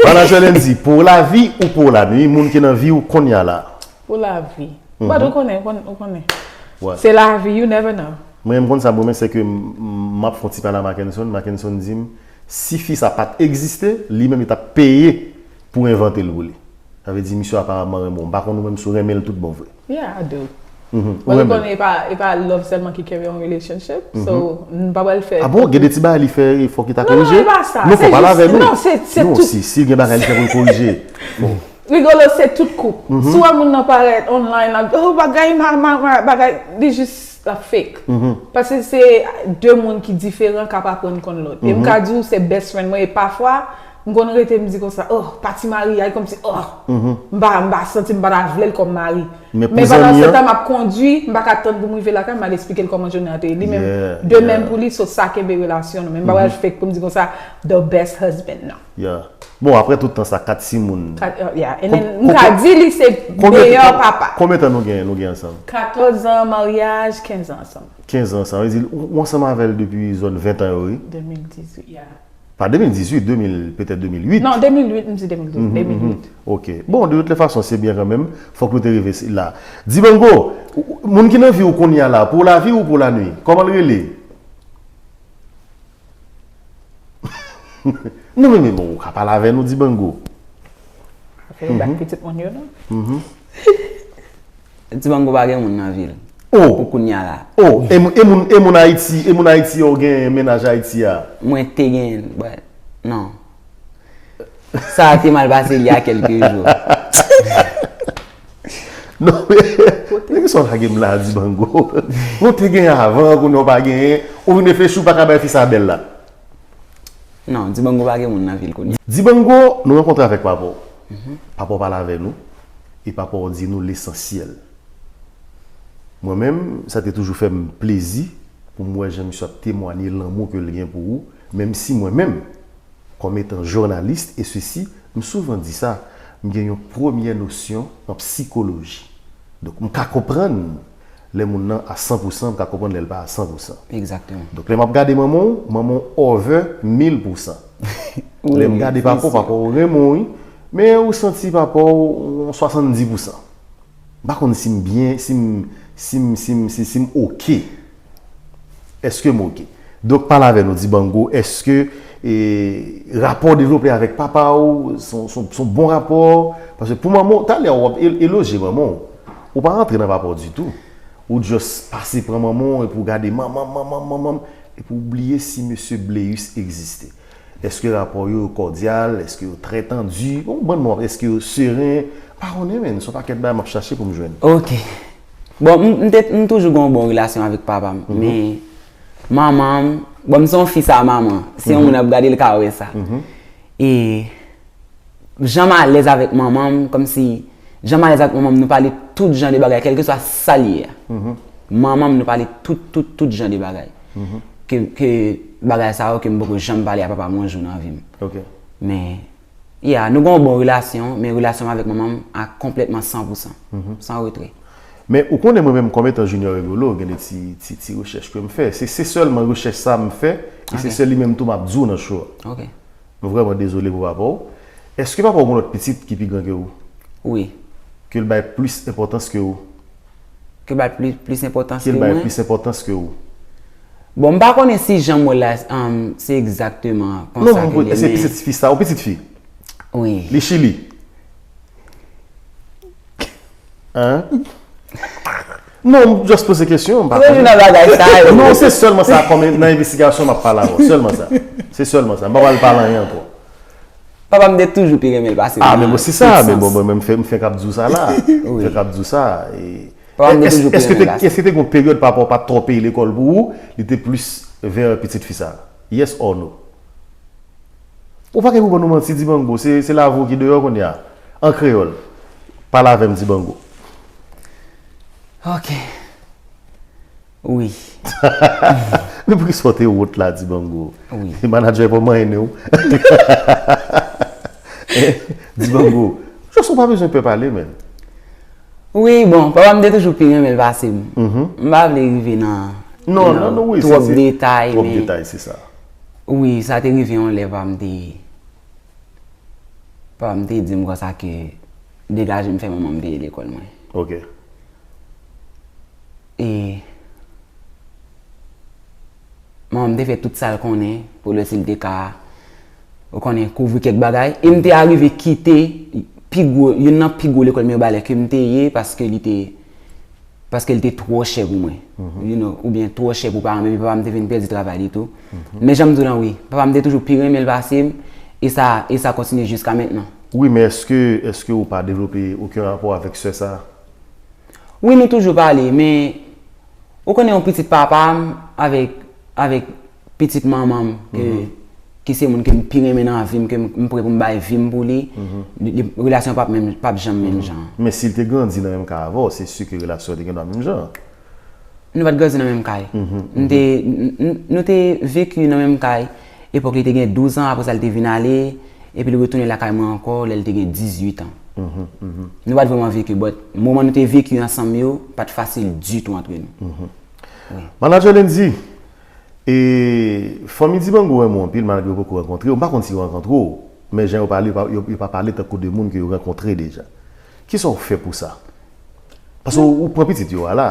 Manager Lendy, pour la vie ou pour la nuit, moun ki nan vi w kounye a la? Pour la vie. But ou konnen, ou konnen, ou konnen. Ouais. Se la vi, you never know. Mwen, m konn sa mwen, men se ke m, m ap fè yon ti pale a Mackenson. Mackenson di m, si fi sa pa t egziste, li menm li t ap peye pou envante l pou li. Sa vle di, misye aparamman renmen w. M pa konn ou menm si w renmen l tout bon vre. Yeah, I do. Mhm. Ou Mwen renmen l. Konnen e pa, e pa love sèlman ki kenbe yon relationship. So, m pa pral fè. Ah bon, gen de ti bagay li fè, fòk li ta Non, non, korije? e pa sa. Non, Se fò pale jis- avè nou. Non, se se Non, tout. Si, si gen bagay li fè pou l korije. Bon. Rigolo, se tout koup. Si w wè moun nan parèt online, la, oh, bagay, ma, ma, ma, bagay, li jis la fake. Paske se de moun ki diferan k ap aprann konn lòt. E m ka di w, se best friend mwen. E pafwa, m konn rete, m di konsa, oh, pati mari a, e kòmsi, oh, m pa, m pa santi m pa ta vle l kòm mari. Men pou Men pandan zanmi se an? Tan, m ap kondwi, m pa ka tann pou m rive lakay, m al eksplike l kòman jounen an te ye. Li menm, Yeah, de yeah. menm pou li, so sa kenbe relasyon nou. Men m pa pral fake pou m di konsa, the best husband, non. Yeah. Bon, apre tout tan sa, kat timoun. Ka- uh, yeah. And Kon- then, m ka di li se Konbyen meyè tan- papa. Konbyen tan nou gen, nou gen ansanm? Katòz an maryaj, kenz an ansanm. Kenz an ansanm. Sa vle di, ou ou ansanm avè l depi zòn ven tan yo, wi? De mil dizuit, yeah. Pa de mil dizuit, de mil, petèt de mil uit. Non, de mil uit, m di de mil uit. De mil uit. Ok. Bon, de toutes les façons, se byen kanmenm. Fòk nou te rive la. Dibango, ou- ou- moun ki nan vi w kounye a la, pour la vie ou pour la nuit? Kòman l rele? Non, men, men, bon, ou ka pale avè nou, Dibango. Fè yo bat pitit moun yo, non? Dibango pa gen moun nan vil. Oh, Pou kounye a la. oh, e moun, e moun, e moun Ayiti, e moun Ayiti yo gen mennaj Ayiti a. Mwen te gen, but, non. Sa a te mal pase il y a quelques jours. Non, men, men ki sa w lage m la, Dibango? Nou te gen avan, kounye a w pa genyen, ou vin reflechi, ou pa ka bay fi sa bèl la. Non, Dibango pa gen moun nan vil kounye. Dibango, nou rankontre avèk papa w. Papa w pale avè nou, e papa w di nou lesansyèl. Mwen menm, sa te toujou fè m plezi pou m wè jan misye ap temwanye lanmou ke l gen pou ou, menm si mwen menm, kòm etan jounalis, e sesi, m souvan di sa, m gen yon premyè nosyon an psikoloji. Donk, m ka konprann lè moun nan a san pou san, m ka konprann lè l pa a san pou san. Egzakteman. Donk, lè m ap gade manman w, manman w over mil pou san. Lè m gade papa w, papa w renmen w, wi, men ou santi papa w yon swasanndis pou san. M pa konn si m byen, si m, si m, si m, si, si m oke. Èske m oke? Donk, pale avè nou, Dibango, èske, e, rapò w devlope avèk papa w, se yon, se yon, se yon bon rapò? Paske pou manman w, talè w ap el- eloje manman w, ou pa rantre nan papa w ditou. Ou just pase pran manman w epi w gade manman, manman, manman, epi w bliye si mesye Bleus egziste. Èske rapò yo kòdyal? Èske yo trè tandi? Bon, bann mwen, èske yo seren? Pa konnen, men, se yon pakèt bagay m ap chache pou m jwenn. Ok. Bon, m, m te, m toujou gen yon bon relasyon avèk papa m. Men, manman m, bon, m se yon fis a manman. Si yon moun ap gade, l ka wè sa. E jan m alèz avèk manman m, kòmsi, jan m alèz avèk manman m, nou pale tout jan de bagay, kèlkeswa sa l ye a. Manman m, nou pale tout, tout, tout jan de bagay. Ke, ke bagay sa yo ke m poko janm pale a papa m yon jou nan vi m. Ok. Men, Yeah, nou gen yon bon relasyon, men relasyon m avèk manman m a konplètman san pou san. San retre. Men ou konnen mwen menm kòm etan Junior Rigolo, gen de ti, ti, ti rechèch ke m fè. Se, se sèlman rechèch sa m fè, e se sèl li menm tou m ap di w nan show a. Ok. M vrèman dezole pou papa w. Èske papa w gen lòt pitit ki pi gran ke ou? Wi. Ke l bay plis enpòtans ke ou? Ke l bay plis, plis enpòtans Ke ke l bay mwen? Plis enpòtans ke ou? Bon, m pa konnen si jan m wè l la, um, se egzakteman konsa Non, ke l ye, se men pitit fi sa, ou pitit fi? Wi. Li Chili? Hein? Non, m just poze kesyon. M pa Ou toujou nan bagay sa yo. Non, se sèlman sa kòm nan envestigasyon m ap pale avè w. Sèlman sa. Se sèlman sa. M pa pral pale anyen ankò. Papa m te toujou pi renmen l pase mwen. Ah, men bon, se sa, men bon, mwen menm m fenk ap di w sa la. M fenk ap di w sa. E, Papa m te toujou pi èske renmen l pase. Èske te gen peryòd pa rapò pa twò peye lekòl pou ou, li te plis vè pitit fi sa? Yes or no? Ou pa gen pou ban nou manti, Dibango, se, se lavi w ki deyò kounye a. An kreyòl, pale avè m, Dibango. Ok. Wi. Men poukisa w te wont la, Dibango? Wi. Manadjè pa manyen w. Dibango, just ou pa bezwen pè pale, men. Wi, bon, papa m te toujou pi renmen l pase m. M pa vle rive nan Non, non, non, wi, twòp detay, twòp men detay, se sa. Wi, sa te rive yon lè papa m te, papa m te di m konsa ke degaje m fè manman m peye lekòl mwen. Ok. E manman m te fè tout sa l konnen pou lè si l te ka, ou konnen, kouvri kèk bagay. E m te arive kite pi gwo, youn nan pi gwo lekòl Mibalè ke m te ye, paske li te, paske li te twò chè pou mwen. You know, oubyen twò chè pou paran m, epi papa m te vin pèdi travay li tou. Men jan m di w lan, wi, papa m te toujou pi renmen l pase m, e sa, e sa kontinye jiska mentnan. Wi, men èske, èske ou pa devlope okenn rapò avèk sè sa? Wi, nou toujou pale, men ou konnen yon pitit papa m avèk, avèk pitit manman m, ke, ki se moun ke m pi renmen nan vi m, ke m, m prè pou m bay vi m pou li, li, li, relasyon p ap menm, p ap janm menm jan. Men si l te grandi nan menm kay avè w, se si ke relasyon te gen dwa menm jan. Nou pa t grandi nan menm kay. M te, n, n, nou te veki nan menm kay. Epòk li te gen douz an, apre sa li te vin ale, epi li retounen lakay mwen ankò lè li te gen dizuit an. Nou pa t vrèman veki, but moman nou te veki ansanm yo pa t fasil ditou antre nou. Manager Lendy, e fanmi Dibango renmen w anpil malgre yo poko rankontre w. M pa konn si yo rankontre w, men jan yo pale, yo pa, yo, yo pa pale tankou de moun ke yo rankontre deja. Kisa w fè pou sa? Paske ou, ou pran pitit yo a la.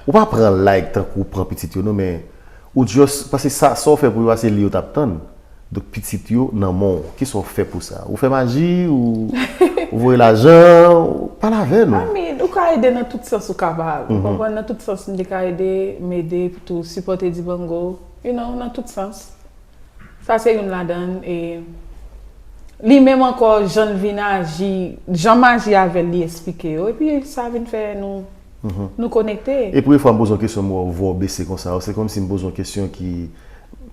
Ou pa pran like tankou ou pran pitit yo non, men ou just, paske sa, sa w fè pou yo a se li yo t ap tann. Donk pitit yo nan men w. Kisa w fè pou sa? Ou fè maji, ou, ou voye lajan, ou pale avè nou. I mean, ou ka ede nan tout sans ou kapab. Ou konprann, nan tout sans m te ka ede, m ede pou tou sipòte Dibango. You know, nan tout sans. Sa se youn ladan l. E li menm ankò, jan l vin aji, jan m aji avè l, li eksplike yo. Epi sa vin fè nou, nou konekte. E premye fwa m poze yon kesyon, m wè w vwa w bese konsa. Se kòmsi m poze yon kesyon ki,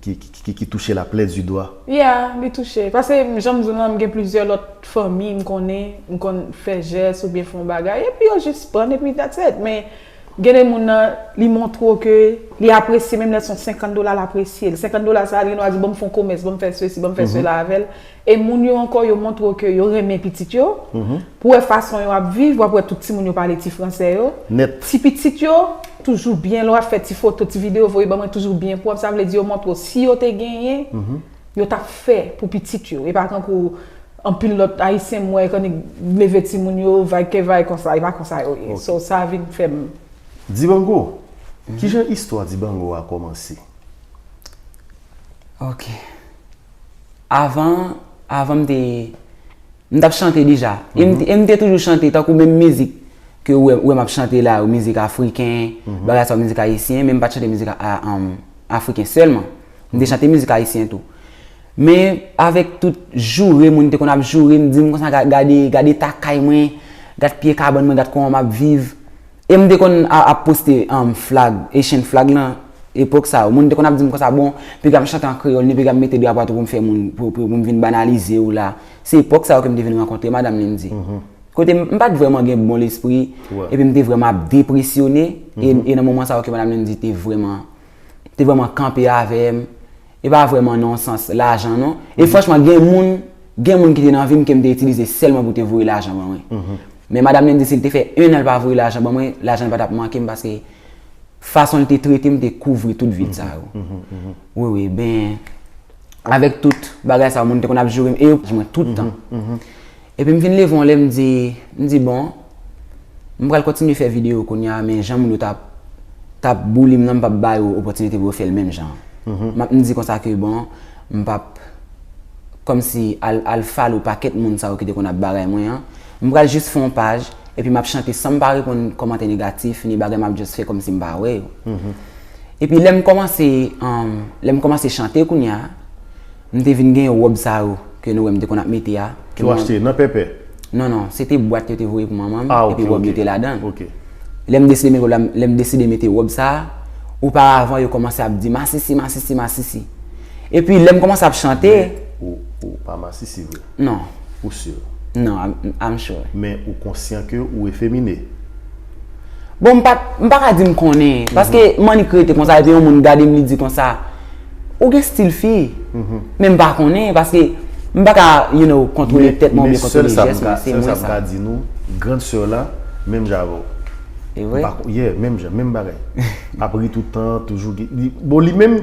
ki, ki, ki, ki touche la plaie du doigt. Yeah, li touche. Paske jan m di w lan, m gen plizyè lòt fanmi m konnen, m konn fè jès oubyen fè yon bagay. Epi yo jis pran, epi that's it. Men gen de moun nan, li montre w ke li apresye, menm lè se yon senkant dola, l apresye l. Senkant dola sa a, li gen dwa di, ban m fè yon komès, ban m fè sesi, ban m fè sela avè l. E moun yo ankò, yo montre w ke yo renmen pitit yo. Pou w wè fason yo ap viv, w ap wè tout timoun yo pale ti fransè yo. Nèt. Ti pitit yo, toujou byen, lè w ap fè ti foto, ti videyo, voye ban mwen toujou byen pwòp. Sa vle di yo montre w si yo te genyen, yo t ap fè pou pitit yo. E pa tankou anpil lòt Ayisyen m wè k annik leve timoun yo, vay ke vay konsa, e pa konsa yo ye. So, sa vin fè m. Dibango, kijan istwa Dibango a kòmanse? Ok. Avan, avan m te, m t ap chante deja. E m, e m te toujou chante, tankou menm mizik ke ou wè, ou wè m ap chante la yo, mizik afriken, bagay sa yo, mizik ayisyen, men m pa t chante mizik a, a, um, afriken sèlman. M te chante mizik ayisyen tou. Men avèk tout joure moun te konn ap joure m, di m konsa, "Ga-, gade, gade eta kay mwen, gad pye kabann mwen, gad kòman m ap viv." E m te konn a-, ap poste, um, flag, Haitian flag lan, epòk sa yo. Moun te konn ap di m konsa, "Bon, piga m chante an kreyòl, ni piga m mete drapo a tou pou m fè moun, pou, pou, pou m vin banalize w la." Se epòk sa yo ke m te vin rankontre Madanm Lindy. Kote m, m pa t vrèman gen bon lespri, epi m te vrèman ap depresyone, e, e nan moman sa yo ke Madanm Lindy te vrèman, te vrèman kanpe avè m, e pa vrèman nan yon sans lajan non. E franchman, gen moun Gen moun ki te nan vi m ke m te itilize sèlman pou te voye lajan ban mwen. Men madanm nan di si l te fè en an l pa voye lajan ban mwen, lajan l pa t ap manke m paske fason l te trete m te kouvri tout vid sa yo. Wi, wi, ben, avèk tout bagay sa yo, moun te konn ap joure m e yo mwen tout tan. Epi m vin leve yon lè, m di, m di, bon, m pral kontinye fè videyo kounye a, men jan moun yo t ap, t ap bouli m nan, m p ap ba yo opòtinite pou yo fè l menm jan an. M ap, m di konsa ke, bon, m p ap kòmsi al, al follow pakèt moun sa yo ki te konn ap bagay mwen an. M pral jis fè yon paj, epi m ap chante san m pa reponn kòmantè negatif, ni bagay, m ap just fè kòmsi m pa wè yo. Epi lè m kòmanse, um, lè m kòmanse chante kounye a, m te vin gen wòb sa yo ke nou wè m te konn ap mete a. Ke Ou achte nan Pèpè? Non, non, se te bwat yo te voye pou manman m, epi wòb yo te ladan l. Lè m deside mete wòb la, lè m deside mete wòb sa a, oparavan yo kòmanse ap di masisi, masisi, masisi. Epi lè m kòmanse ap chante. Ou, ou pa masisi vre? Non. Ou si? Non, I'm, I'm sure. Men ou konsyan ke ou efemine? Bon, m pa, m pa ka di m konnen. Paske m annik rete konsa, epi yon moun gade m, li di konsa, ou gen stil fi. Men m pa konnen, paske m pa ka, you know, kontwole tèt mwen oubyen kontwole jès mwen, se mwen sa. Di nou, grand sè la, menm jan avè w. E vre? Yeah, menm jan, menm bagay. Ap ri tout tan, toujou. Bon, li menm,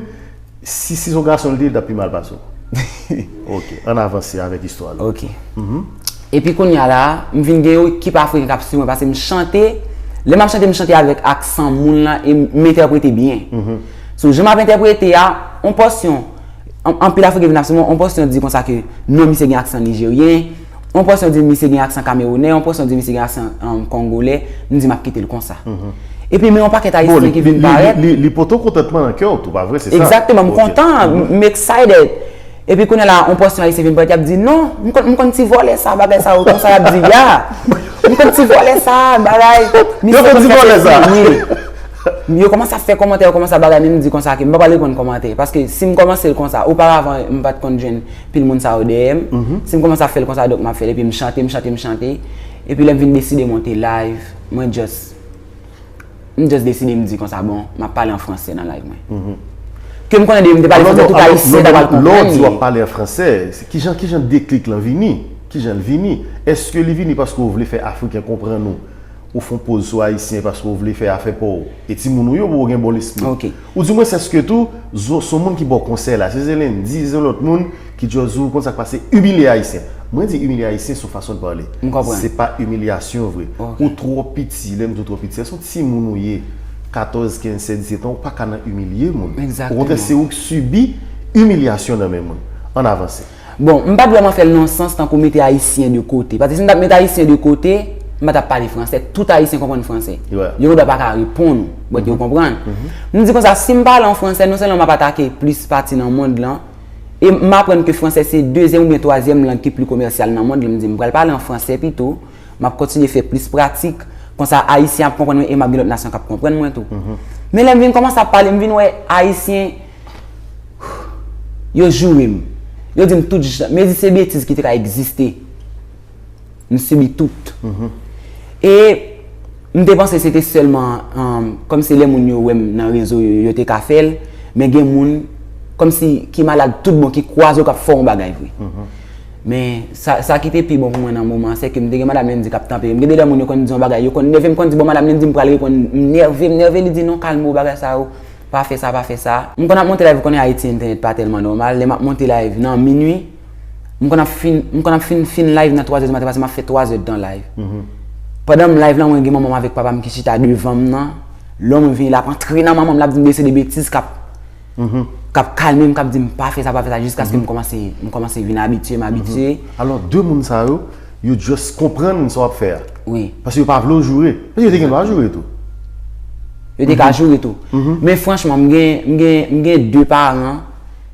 Si, si se yon gason li te ye, li t ap pi mal pase w. Ok, ann avanse avèk istwa la. Ok. Epi kounye a la, m vin gen yon ekip afriken k ap swiv mwen, paske m chante, lè m ap chante, m chante avèk aksan moun lan e m entèprete byen. So, jan m ap entèprete a, yon pòsyon, an- anpil afriken vin ap swiv mwen, yon pòsyon di konsa ke non, misye gen aksan nijeryen, yon pòsyon di misye gen aksan kamewounè, yon pòsyon di misye gen aksan, um, kongolè, m di m ap kite l konsa. Epi men yon pakèt ayisyen ki vin parèt. Li pote w kontantman nan kè w tou, pa vre? Se sa? Egzakteman, m kontan, m excited. Epi kounye a la, yon pòsyon ayisyen vin parèt, y ap di, non, m konn, m konn ti vòlè sa, bagay sa, ou konsa, y ap di, ya. M konn ti vòlè sa, bagay. Misye konn fè tèt li. Yo kòmanse ap fè kòmantè, yo kòmanse ap bagay, men m di konsa ke m pa pral reponn kòmantè. Paske si m kòmanse l konsa, oparavan, m pa t konn jwenn pil moun sa yo dèyè m. Si m kòmanse ap fè l konsa, donk m ap fè l. Epi m chante, m chante, m chante. Epi lè m vin deside monte live, mwen just, m just deside m di konsa, bon, m ap pale an fransè nan live mwen. Ke m konnen depi m te pale fransè, tout ayisyen ta pral konprann li. Lè w di w ap pale an fransè, kijan, kijan deklik lan vini? Kijan l vini? Èske li vini paske w vle fè afriken konprann ou? Ou fè yon poz sou ayisyen paske w vle fè afè pa w. E timoun ou yo pou w gen bon lespri. Ou di mwens èske tou, se yon moun ki ba w konsèy la, se Zelendi, se yon lòt moun ki just di w konn sa k pase, imilye ayisyen. Mwen di imilye ayisyen se yon fason de pale. Se pa imilyasyon vre. Ou twò piti, lè m di w twò piti, se yon timoun ou ye. Katòz, kenz, sèz, disèt an, ou pa ka nan imilye moun. Okontrè, se ou k sibi imilyasyon nan men moun. Ann avanse. Bon, m pa t vrèman fè l nan sans tankou mete ayisyen de kote. Paske si m t ap mete ayisyen de kote, m pa t ap pale fransè. Tout ayisyen konprann fransè. Yo gendwa pa ka reponn ou, but yo konprann. M di konsa, si m pale an fransè, non sèlman m ap atake plis pati nan mond lan, e m aprann ke fransè se dezyèm oubyen twazyèm lang ki pli komèsyal nan mond lan, m di m pral pale an fransè pito, m ap kontinye fè plis pratik, konsa ayisyen ap konprann mwen e m ap gen lòt nasyon k ap konprann mwen tou. Men lè m vin kòmanse ap pale, m vin wè ayisyen yo joure m. Yo di m tout jan, m di se betiz ki te ka egziste. M sibi tout. E m te panse se te sèlman, um, kòmsi lè moun yo wè m nan rezo yo, yo te ka fè l, men gen moun kòmsi ki malad tout bon, ki kwaze w, k ap fè w yon bagay vre. Men sa, sa ki te pi bon pou mwen nan moman an, se ke m te gen madanm Lendi k ap tanpe m. Gen de lè moun yo konn di yon bagay, yo konn nève m, konn di, bon, madanm Lendi, m pral reponn, m nève, m nève, li di, non, kalme w, bagay sa yo, pa fè sa, pa fè sa. M konn ap monte live, ou konnen Ayiti entènèt pa tèlman nòmal. Lè m ap monte live nan minui, m konn ap fin, m konn ap fin, fin live nan twazè di maten, paske m ap fè twazè tan live. Pandan m live la, mwen gen manman m avèk papa m ki chita devan m nan. Lòm vini, l ap antre nan manman m, l ap di m de se de betiz k ap k ap kalme m, k ap di m pa fè sa, pa fè sa, jiskaske m kòmanse, m kòmanse vin abitye, m abitye. Alò, de moun sa yo, yo just konprann sa w ap fè a. Wi. Paske yo pa vle w joure. Paske yo te gen dwa joure tou. Yo te ka joure tou. Men franchman, m gen, m gen, m gen de paran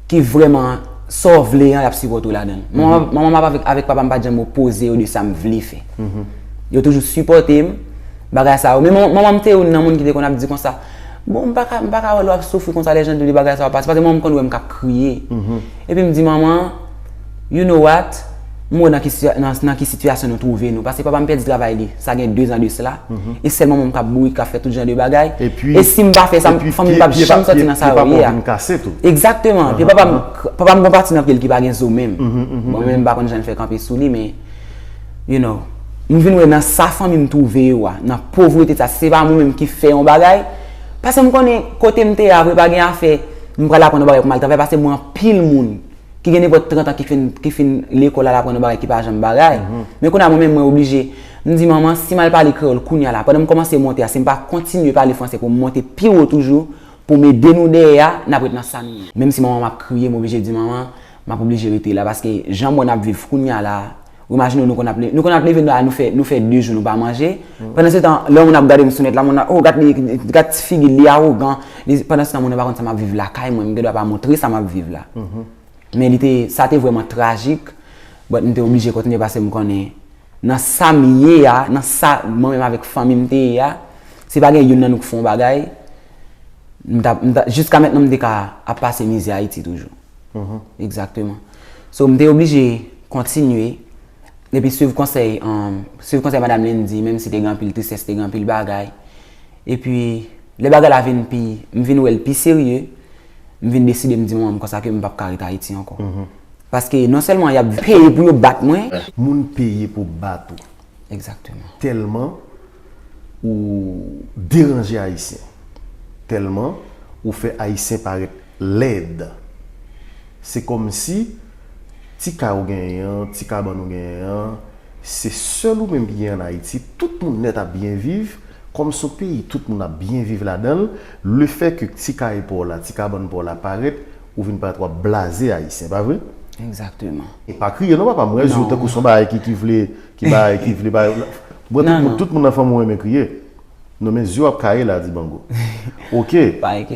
ki vrèman, sa w vle an, y ap sipòte w ladan l. Manman, manman m avèk, avèk papa m pa t janm opoze yo de sa m vle fè. Yo toujou sipòte m, bagay sa yo. Men manman, manman m te youn nan moun ki te konn ap di konsa, bon, m pa ka, m pa ka wè lè w ap soufri konsa, lèjan di w li bagay sa yo pase. Paske manman m konn wè m k ap kriye. Epi m di, manman, you know what? M wè nan ki, sitia- nan, nan ki sitiyasyon nou twouve nou. Paske papa m pèdi travay li, sa gen de zan de sela. E sèl manman m k ap bourik, k ap fè tout jan de bagay. E si m pa fè sa, fanmi m p ap janm sòti nan sa yo ye a. Egzakteman. Pye papa m, papa m gon pati nan pye l ki pa gen zo menm. Bon, mwen menm m pa konn jan l fè kanpe sou li, men, you know, m vin wè nan sa fanmi m twouve yo a, nan povrete sa, si se pa mwen menm ki fè yon bagay, paske m konnen kote m te ye a vre, pa gen afè, m pral aprann yon bagay pou m al travay, paske m wè anpil moun ki gen nenpòt trant an ki fin, ki fin lekòl al aprann yon bagay ki pa janm bagay. Men kounye a mwen menm mwen oblije, m di manman, si m al pale kreyòl kounye a la, pandan m kòmanse monte a, si m pa kontinye pale franse pou m monte pi wo toujou, pou m ede nou dèyè a, n ap ret nan sa nou ye. Menm si manman m ap kriye, m oblije di manman, m ap oblije rete la, paske jan m wè n ap viv kounye a la, ou imajine w, nou konn ap le- nou konn ap leve la, nou fè, nou fè de jou nou pa manje. Pandansetan, lè yon moun ap gade m sou nèt la, moun ap, oh, gad li, gad ti figi l, li awogan. Li, pandansetan, moun yo pa konn sa m ap viv lakay mwen, m gen dwa pa montre sa m ap viv la. Men li te, sa te vrèman trajik, but m te oblije kontinye paske m konnen nan sa m ye a, nan sa mwen menm avèk fanmi m te ye a, si pa gen youn nan nou k fè yon bagay, m t ap, m t ap, jiska mentnan m te ka ap pase mizè Ayiti toujou. Egzakteman. So, m te oblije kontinye, epi swiv konsèy, um, swiv konsèy Madam Lindy, menm si te gen anpil tristès, te gen anpil bagay. Epi, lè bagay la vin pi, m vin wè l pi serye, m vin deside m di manman m konsa ke m p ap ka ret Ayiti ankò. Paske non sèlman y ap peye pou yo bat mwen. Moun peye pou bat ou. Egzakteman. Tèlman ou deranje Ayisyen. Tèlman ou fè Ayisyen parèt lèd. Se kòmsi ti kay ou genyen an, ti kabann ou genyen an, se sèl ou menm ki genyen ann Ayiti. Tout moun nèt ap byen viv, kòm se yon peyi tout moun ap byen viv ladan l, lefètke ti kay pa w la, ti kabann pa w la parèt, ou vin parèt w ap blaze Ayisyen, pa vre? Egzakteman. E pa kriye non, papa m wè zye w tankou se yon bagay ki, ki vle, ki bagay, ki vle bagay. Mwen, tout, tout moun nan fanmi w renmen kriye. Non, men zye w ap kaye la, Dibango. Oke.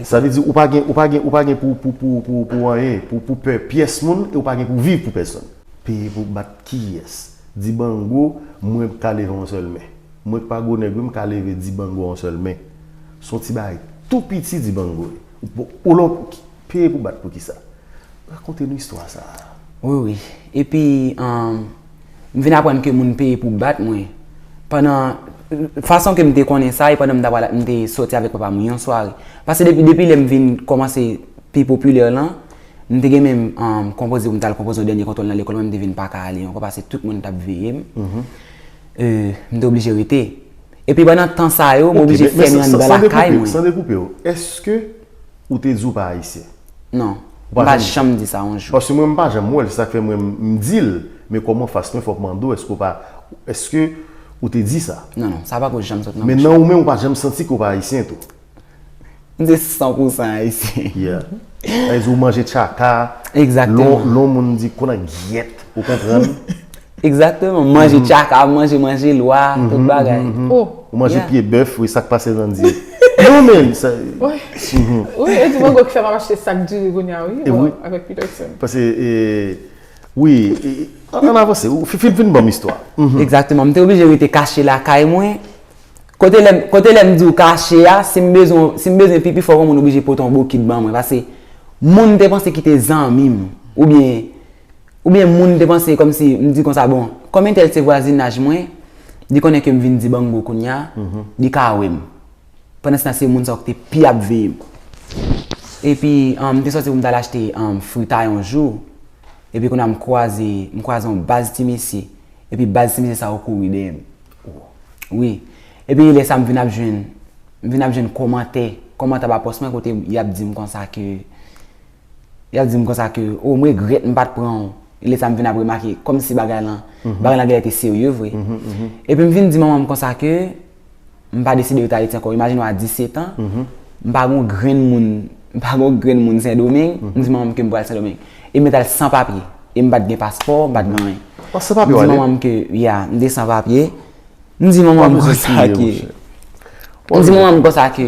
Sa vle di ou pa gen, ou pa gen, ou pa gen pou, pou, pou, pou, pou anyen, pou, pou pè pyès moun, e ou pa gen pou viv pou pèsonn. Peye pou bat kiyès? Dibango, mwen ka leve yon sèl men. Mwen k pa gwo nèg wi, m ka leve Dibango yon sèl men. Se yon ti bagay tou piti Dibango ye. Ou, ou, ou, peye pou bat pou kisa? Rakonte nou istwa sa a. Wi, wi. Epi, um, m vin aprann ke moun peye pou bat mwen. Pandan, fason ke m te konnen sa, e pandan m t ap al, m te sòti avèk papa m yon sware. Paske depi, depi lè m vin kòmanse pi popilè lan, m te gen menm, um, konpoze pou m t al konpoze yon dènye kontwòl nan lekòl mwen, m te vin pa ka ale ankò paske tout moun t ap veye m. Euh, m te oblije rete. Epi pandan tan sa yo, m oblije fèmen anndan lakay mwen. San dekoupe w, èske ou te di w pa ayisyen? Non, m pa janm di sa yon jou. Paske mwen, m pa janm wè l, se sa k fè mwen, m, m di l, men kòm anfas mwen, fòk mande w, èske w pa, èske ou te di sa? Non, non, sa pako janm sot nan bouch mwen. Men nan ou menm, ou pa janm santi ke w pa ayisyen tou? M se san pou san ayisyen. Yeah. Sa vle di ou manje tchaka. Egzakteman. Lè yon moun di, "Konan gyèt," ou konprann? Egzakteman. Manje tchaka, manje, manje lwa, tout bagay. Oh, ou manje pye bèf, wi, sa k pase Randy? Non, men, sa. Wi, e di mwen ki fè m ap achte sak diri kounye a, wi, avèk Peterson. Paske, e, wi, e, ann avanse, ou fin, fin, fin ban m istwa. Egzakteman. M te oblije rete kache lakay mwen. Kote lè m, kote lè m di w kache a, si m bezwen, si m bezwen pi, pi fò, yon moun oblije pote yon bokit ban mwen. Paske moun te panse ki te zanmi m, oubyen, oubyen moun te panse kòmsi, m di konsa, bon, kòm entèl se vwazinaj mwen, li konnen ke m vin Dibango kounye a, li ka wè m. Pandansetan, se moun sa yo ki te pi ap veye m. Epi, um, m te sòti pou m t al achte, um, fritay yon jou. Epi kounye a m kwaze, m kwaze yon baz ti mesye. Epi baz ti mesye sa yo kouri dèyè m. Wi. Epi lè sa m vin ap jwenn, m vin ap jwenn kòmantè, kòmantè anba pòs mwen kote y ap di m konsa ke, y ap di m konsa ke, oh, m regrèt m pa t pran w. E lè sa m vin ap remake, kòmsi bagay lan, bagay lan genlè te serye vre. Epi m vin di manman m konsa ke, m pa deside ret Ayiti ankò. Imajine w a disèt an, m pa gon grenn moun, m pa gon grenn moun Sendomeng, m di manman m ke m pral Sendomeng. E m ret al san papye. E m pa t gen paspò, m pa t gen anyen. Ou san papye w ale? M di manman m ke, ya, m te san papye. M di manman m konsa ke, m di manman m konsa ke,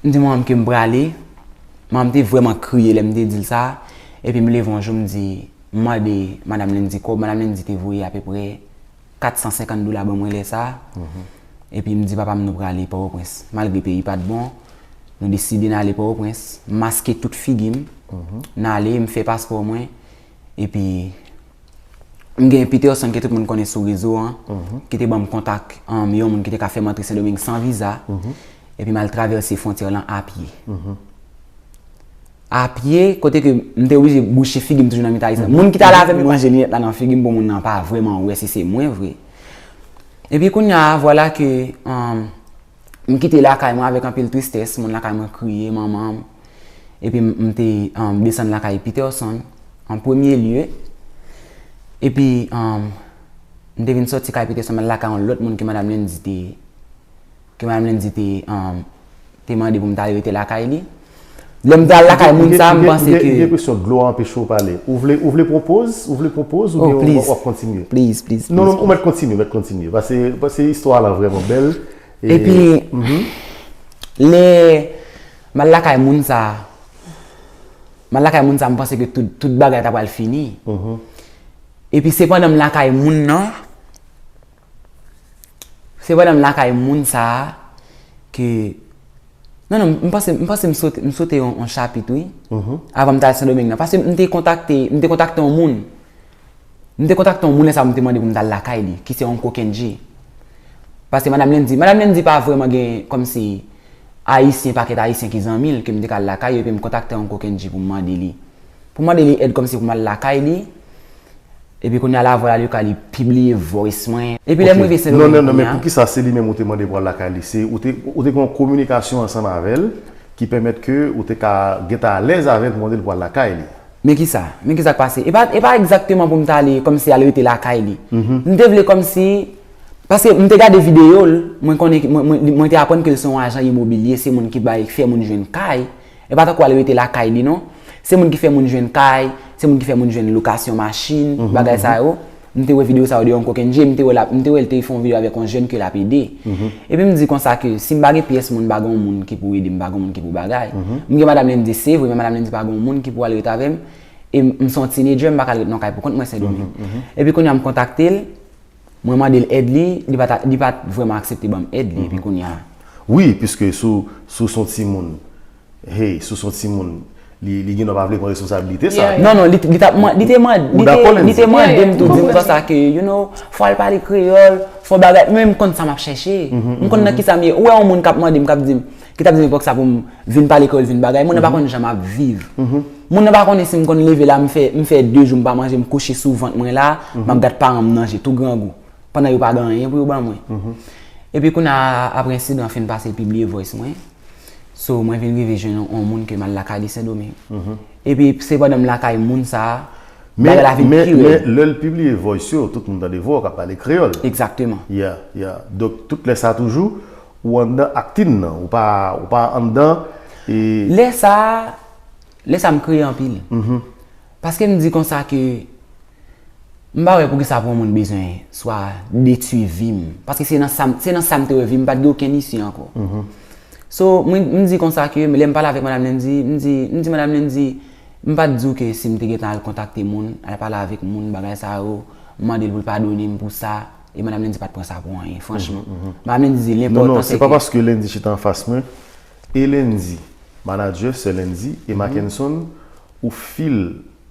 m di manman m ke m prale. Manman m te vrèman kriye lè m te di l sa. Epi m leve yon jou, m di, m mande Madam Lindy kòb. Madam Lindy te voye apeprè kat san senkant dola ban mwen lè sa a. Epi m di papa m nou prale Pòtoprens. Malgre peyi pa t bon, nou deside n ale Pòtoprens. M maske tout figi m. N ale, m fè paspò mwen. Epi, M gen Peterson ke tout moun konnen sou rezo an, ki te ban m kontak, um, yon moun ki te ka fè m antre Sendomeng san viza, epi m al travèse fwontyè lan apye. Apye, kote ke m te oblije bouche figi m toujou nan mitan ayisyen. Moun ki t al avè m manje linèt la nan figi m pou moun nan pa vrèman wè si se mwen vre. Epi kounye a, vwala ke, um, m kite lakay mwen avèk anpil tristès, moun lakay mwen kriye, manman m. Epi m, m te, um, desann lakay Peterson, an premye lye. Epi, um, m te vin sòti kay Peterson, m al lakay yon lòt moun ke Madam Lindy te, ke Madam Lindy te, um, te mande pou m ta rete lakay li. Lè m t al lakay moun sa, m panse ke. M gen enpresyon dlo a anpeche w pale. Ou vle, ou vle pwopoz, ou vle pwopoz, oubyen w ap kontinye? Please, please, please. Non, non, ou mèt kontinye, ou mèt kontinye. Paske, paske istwa la vrèman bèl. Epi, lè m al lakay moun sa, m al lakay moun sa, m panse ke tout, tout bagay ta pral fini. Epi, se pandan m lakay moun nan, se pandan m lakay moun sa a ke, non, non, m panse, m panse m sote, m sote yon, yon chapit, wi. Avan m t al Sendomeng nan. Paske m te kontakte, m te kontakte yon moun. M te kontakte yon moun lè sa a, m te mande pou m t al lakay li, ki se yon kokenn G. Paske Madam Lindy, Madam Lindy pa vrèman gen kòmsi ayisyen, pakèt ayisyen ki zanmi l, ke m te ka al lakay yo, epi m kontakte yon kokenn G pou m mande li. Pou m mande li èd kòmsi pou m al lakay li. Epi kounye a la, vwala li ka li pibliye voice mwen. Epi lè m rive Sendomeng kounye a. Non, non, non, men poukisa se li menm ou te mande pou al lakay li? Se, ou te, ou te gen yon kominikasyon ansanm avè l ki pèmèt ke ou te ka gentan alèz avè l pou mande l pou al lakay li. Men kisa? Men kisa k pase? E pa, e pa egzakteman pou m ta ale kòmsi al rete lakay li. M te vle kòmsi, paske m te gade videyo l, mwen konnen, mwen, mwen, mwen te aprann ke l se yon ajan imobilye, se moun ki bay, fè moun jwenn kay. E pa tankou al rete lakay li, non. Se moun ki fè moun jwenn kay, se moun ki fè moun jwenn lokasyon machin, bagay sa yo. M te wè videyo sa yo de yon kokenn G, m te wè l ap, m te wè l te fè yon videyo avèk yon jèn ke l ap ede. Epi m di konsa ke si m pa gen pyès moun, m pa gen yon moun ki pou ede m, m pa gen yon moun ki pou bagay. M gen Madam Lindy, se vre, men Madam Lindy pa gen yon moun ki pou al ret avè m. E m, m se yon teenager, m pa ka al ret nan kay pou kont mwen Sendomeng. Epi kounye a m kontakte l, mwen mande l èd li, li pa t, li pa t vrèman aksepte ban m èd li, epi kounye a. Wi, piske si w, si w se yon timoun, hey, si w se yon timoun, li, li gen dwa pa vle pran responsablite sa. Non, non, li, li t ap man-, li te mande, li te, li te mande m tou, di m konsa ke, you know, fò al pale kreyòl, fò bagay, men m konn sa m ap chèche. M konn nan kisa m ye. Ou wè yon moun k ap mande m, k ap di m, ki t ap di m epòk sa pou m vin pale kreyòl, vin bagay, moun nan pa konn jan m ap viv. Moun nan pa konnen si m konn leve la, m fè, m fè de jou m pa manje, m kouche sou vant mwen la, m ap gad paran m nan je tou grangou, pandan yo pa gen anyen pou yo ban mwen. Epi kounye a, apre ensidan an fin pase, l pibliye voice mwen. So, mwen vin rive jwenn yon, yon moun ke m al lakay li Sendomeng. Epi, se pandan m lakay moun sa a, bagay la vin pi rèd. Men, men lè l pibliye voice yo, tout moun tande vwa w k ap pale kreyòl. Egzakteman. Yeah, yeah. Donk, tout lè sa toujou, ou anndan aktin nan, ou pa, ou pa anndan, e lè sa a, lè sa a m kriye anpil. Paske m di konsa ke m pa wè poukisa pou yon moun bezwen swa detwi vi m. Paske se nan sa m, se nan sa m te wè vi m, m pa t gen okenn isi ankò. So, mwen, m di konsa ke lè m pale avèk Madam Lindy, m di, m di Madam Lindy, m pa t di w ke si m te gentan al kontakte moun, al pale avèk moun, bagay sa yo, m mande l pou l padone m pou sa, e Madam Lindy pa t pran sa pou anyen, franchman. Madam Lindy di, non, non, lenpòtan se pa paske Lindy chita anfas mwen, e Lindy, manager, sè Lindy, e Mackenson, ou feel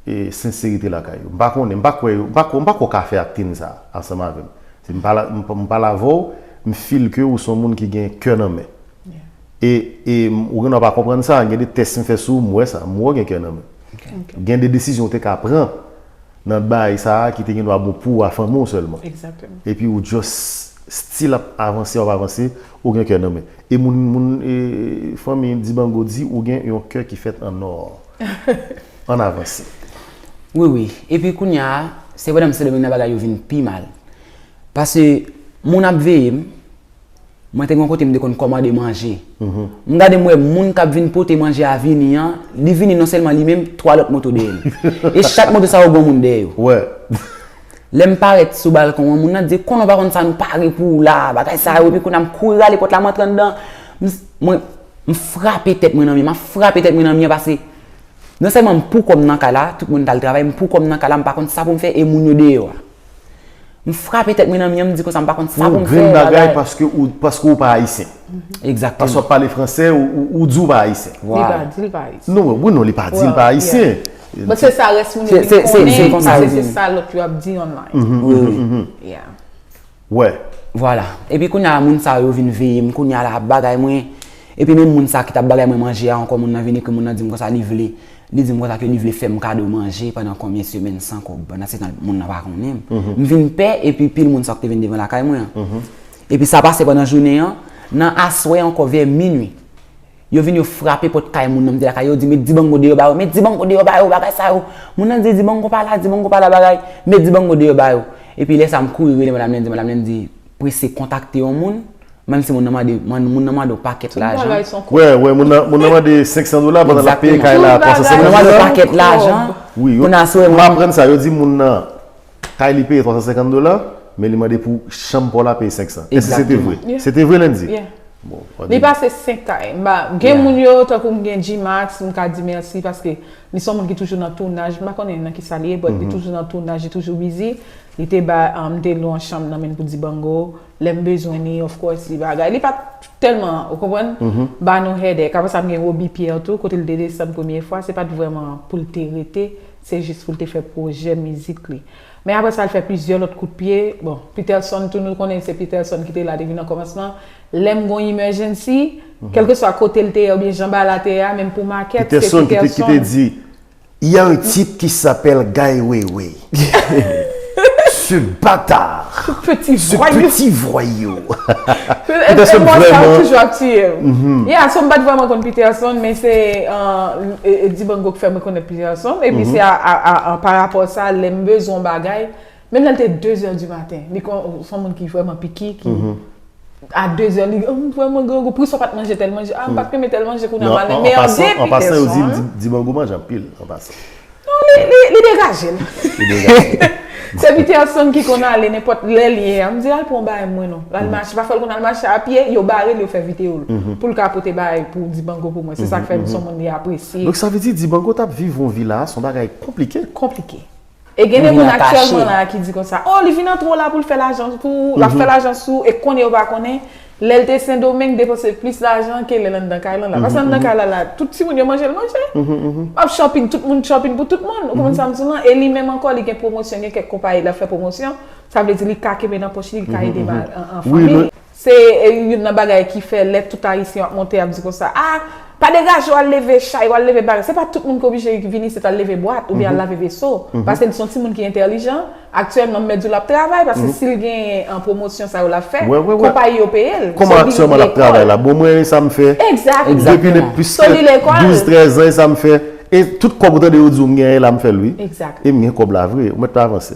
e senserite lakay yo. M pa konnen, m pa kwè yo, m pa kwè, m pa kwè w ka fè aktin sa ansanm avè m. Se m pale, m, m pale avè w, m feel ke ou se yon moun ki gen kè nan men. E, e m, ou gen dwa pa konprann sa, gen de tès m fè sou ou, m wè sa, m wè w gen kè nan men. Gen de desizyon w te ka pran nan bagay sa a ki te gen dwa bon pou ou a fanmi w sèlman. Epi ou just still ap avanse, w ap avanse, ou gen kè nan men. E moun, moun, e, fanmi Dibango di ou gen yon kè ki fèt an nò. Ann avanse. Wi, wi. Epi kounye a, se pandan m Sendomeng nan bagay yo vin pi mal. Paske moun ap veye m, mwen te gen yon kote m te konn kòmande manje. M gade m wè moun k ap vin pote manje a vini an, li vini non sèlman li menm, twa lòt moto dèyè l. E chak moto sa yo gen yon moun dèyè yo. Lè m parèt sou balkon an, moun nan di, "Konnen w pa konn sa nou pare pou ou la, bagay sa yo," epi kounye a m kouri rale pòt la, m antre anndan. M, mwen, m frape tèt mwen nan mi, m ap frape tèt mwen nan mi an pase. Non sèlman m pou kò m nan kay la, tout moun t al travay, m pou kò m nan kay la, m pa konn sa pou m fè, e moun yo deyò a. M frape tèt mwen nan mi an, m di konsa, m pa konn sa pou m fè, bagay. Ou grenn bagay paske ou, paske ou pa ayisyen. Egzakteman. Paske w ap pale fransè, ou, ou, ou di w pa ayisyen. Li pa di l pa ayisyen. Non, wi, non, li pa di l pa ayisyen. But se sa rès moun yo vin konnen, se se sa lòt yo ap di online. Wi, wi. Yeah. Wè. Vwala. Epi kounye a la, moun sa yo vin veye m, kounye a la, ap bagay mwen. Epi menm moun sa ki t ap bagay mwen manje a ankò, moun nan vin ekri, moun nan di m konsa li vle, li di m konsa ke li vle fè m kado manje pandan konbyen semèn san kòb. Pandan se tan moun nan pa konnen m. M vin pè, epi pil moun sa yo ki te vin devan lakay mwen an. Epi sa pase pandan jounen an, nan aswè ankò vè minui. Yo vin yo frape pòt kay moun nan, m te lakay yo, di, "Met Dibango deyò ba yo, met Dibango deyò ba yo, bagay sa yo." Moun nan di, "Dibango pa la, Dibango pa la, bagay, met Dibango deyò ba yo." Epi lè sa m kouri rele madanm nan, di, madanm nan di, "Prese kontakte yon moun, menm si moun nan mande, moun nan mande yon pakèt lajan." Wè, wè, moun nan, moun nan mande senk san dola pandan l ap peye kay la twa san senkant dola. Moun nan mande yon pakèt lajan. Wi, yo, m aprann sa, yo di moun nan, kay li peye twa san senkant dola, men li mande pou chanm pa w la peye senk san. Èske se te vre? Se te vre, Landy? Bon, li pase senk kay. Gen moun yo, tankou m gen G-Max, m ka di mèsi paske li se yon moun ki toujou nan tounaj. M pa konnen nan kisa li ye, but li toujou nan tounaj, li toujou busy. Li te ba, um, m te lwe yon chanm nan men l pou Dibango. Lè m bezwen li, of course, li bagay. Li pa t tèlman, ou konprann? Ba nou headache. Apre sa, m gen Roby Pierre tou, kote l te desann premye fwa, se pa t vrèman pou l te rete, se jis pou l te fè pwojè mizik li. Men apre sa, l fè plizyè lòt kout pye. Bon, Peterson tou, nou konnen se Peterson ki te la depi nan kòmansman. Lè m gon emergency, kèlkeswa kote l te ye oubyen jan bagay la te ye a, menm pou makèt, se Peterson. Peterson ki te, ki te di, "Il y a un type qui s'appelle Guy Wewe." Ce bâtard. Petit voyou. Petit voyou. Peterson vrèman toujou ap tiye m. Yeah, so m pa t vrèman konn Peterson, men se, uh, e, e, Dibango k fè m rekonèt Peterson. Epi se a, a, a, a, pa rapò sa, lè m bezwen yon bagay, menm lè l te de zè di maten, li kon, se yon moun ki vrèman piki, ki a de zè, li, "Oh, m vrèman grangou, poukisa w pa t manje tèl manje?" "Ah, m pa t renmen tèl manje kounye a, m al mède Peterson." An pasan, yo di m, Dibango manje anpil, an pasan. Non, li, li, li degaje l. Se Peterson ki konn ale nenpòt lè li ye a. M di, "Al pran yon bagay mwen non." L al mache, pafwa l konn al mache a pye, yo bare l, yo fè videyo l. Pou l ka pote bagay pou Dibango pou mwen. Se sa k fè m se yon moun li apresye. Donk sa vle di Dibango t ap viv yon vi la, se yon bagay konplike. Konplike. E gen de moun aktyèlman la ki di konsa, "Oh, li vin antre w la pou l fè lajan pou ou, l ap fè lajan sou ou, e konnen ou pa konnen, lè l te Sendomeng, depanse plis lajan ke lè l anndan kay lan la." Paske anndan kay la, la, tout timoun yo manje, l manje. M ap shopping, tout moun shopping pou tout moun. Ou konprann sa m di w lan? E li menm ankò, li gen pwomosyon, gen kèk konpayi l ap fè pwomosyon. Sa vle di li ka kenbe nan pòch li, li ka ede an, an fanmi li. Se, e, youn nan bagay ki fè lè tout Ayisyen w ap monte, ap di konsa, "Ah, pa degaje w al leve chay, w al leve bagay." Se pa tout moun ki oblije vin isit al leve bwat oubyen al lave veso. Paske li se yon timoun ki entèlijan. Aktyèlman, m mèt di w l ap travay, paske si l gen, an, pwomosyon sa yo l ap fè, konpayi yo peye l. Kòman aktyèlman l ap travay la? Bon, mwen, e sa m fè. Egzakteman. Depi l gen plis ke douz, trèz an, e sa m fè. E tout kòb ou tande yo di w m genyen la, m fè l, wi. Egzakteman. E m gen kòb la vre, ou mèt pa avanse.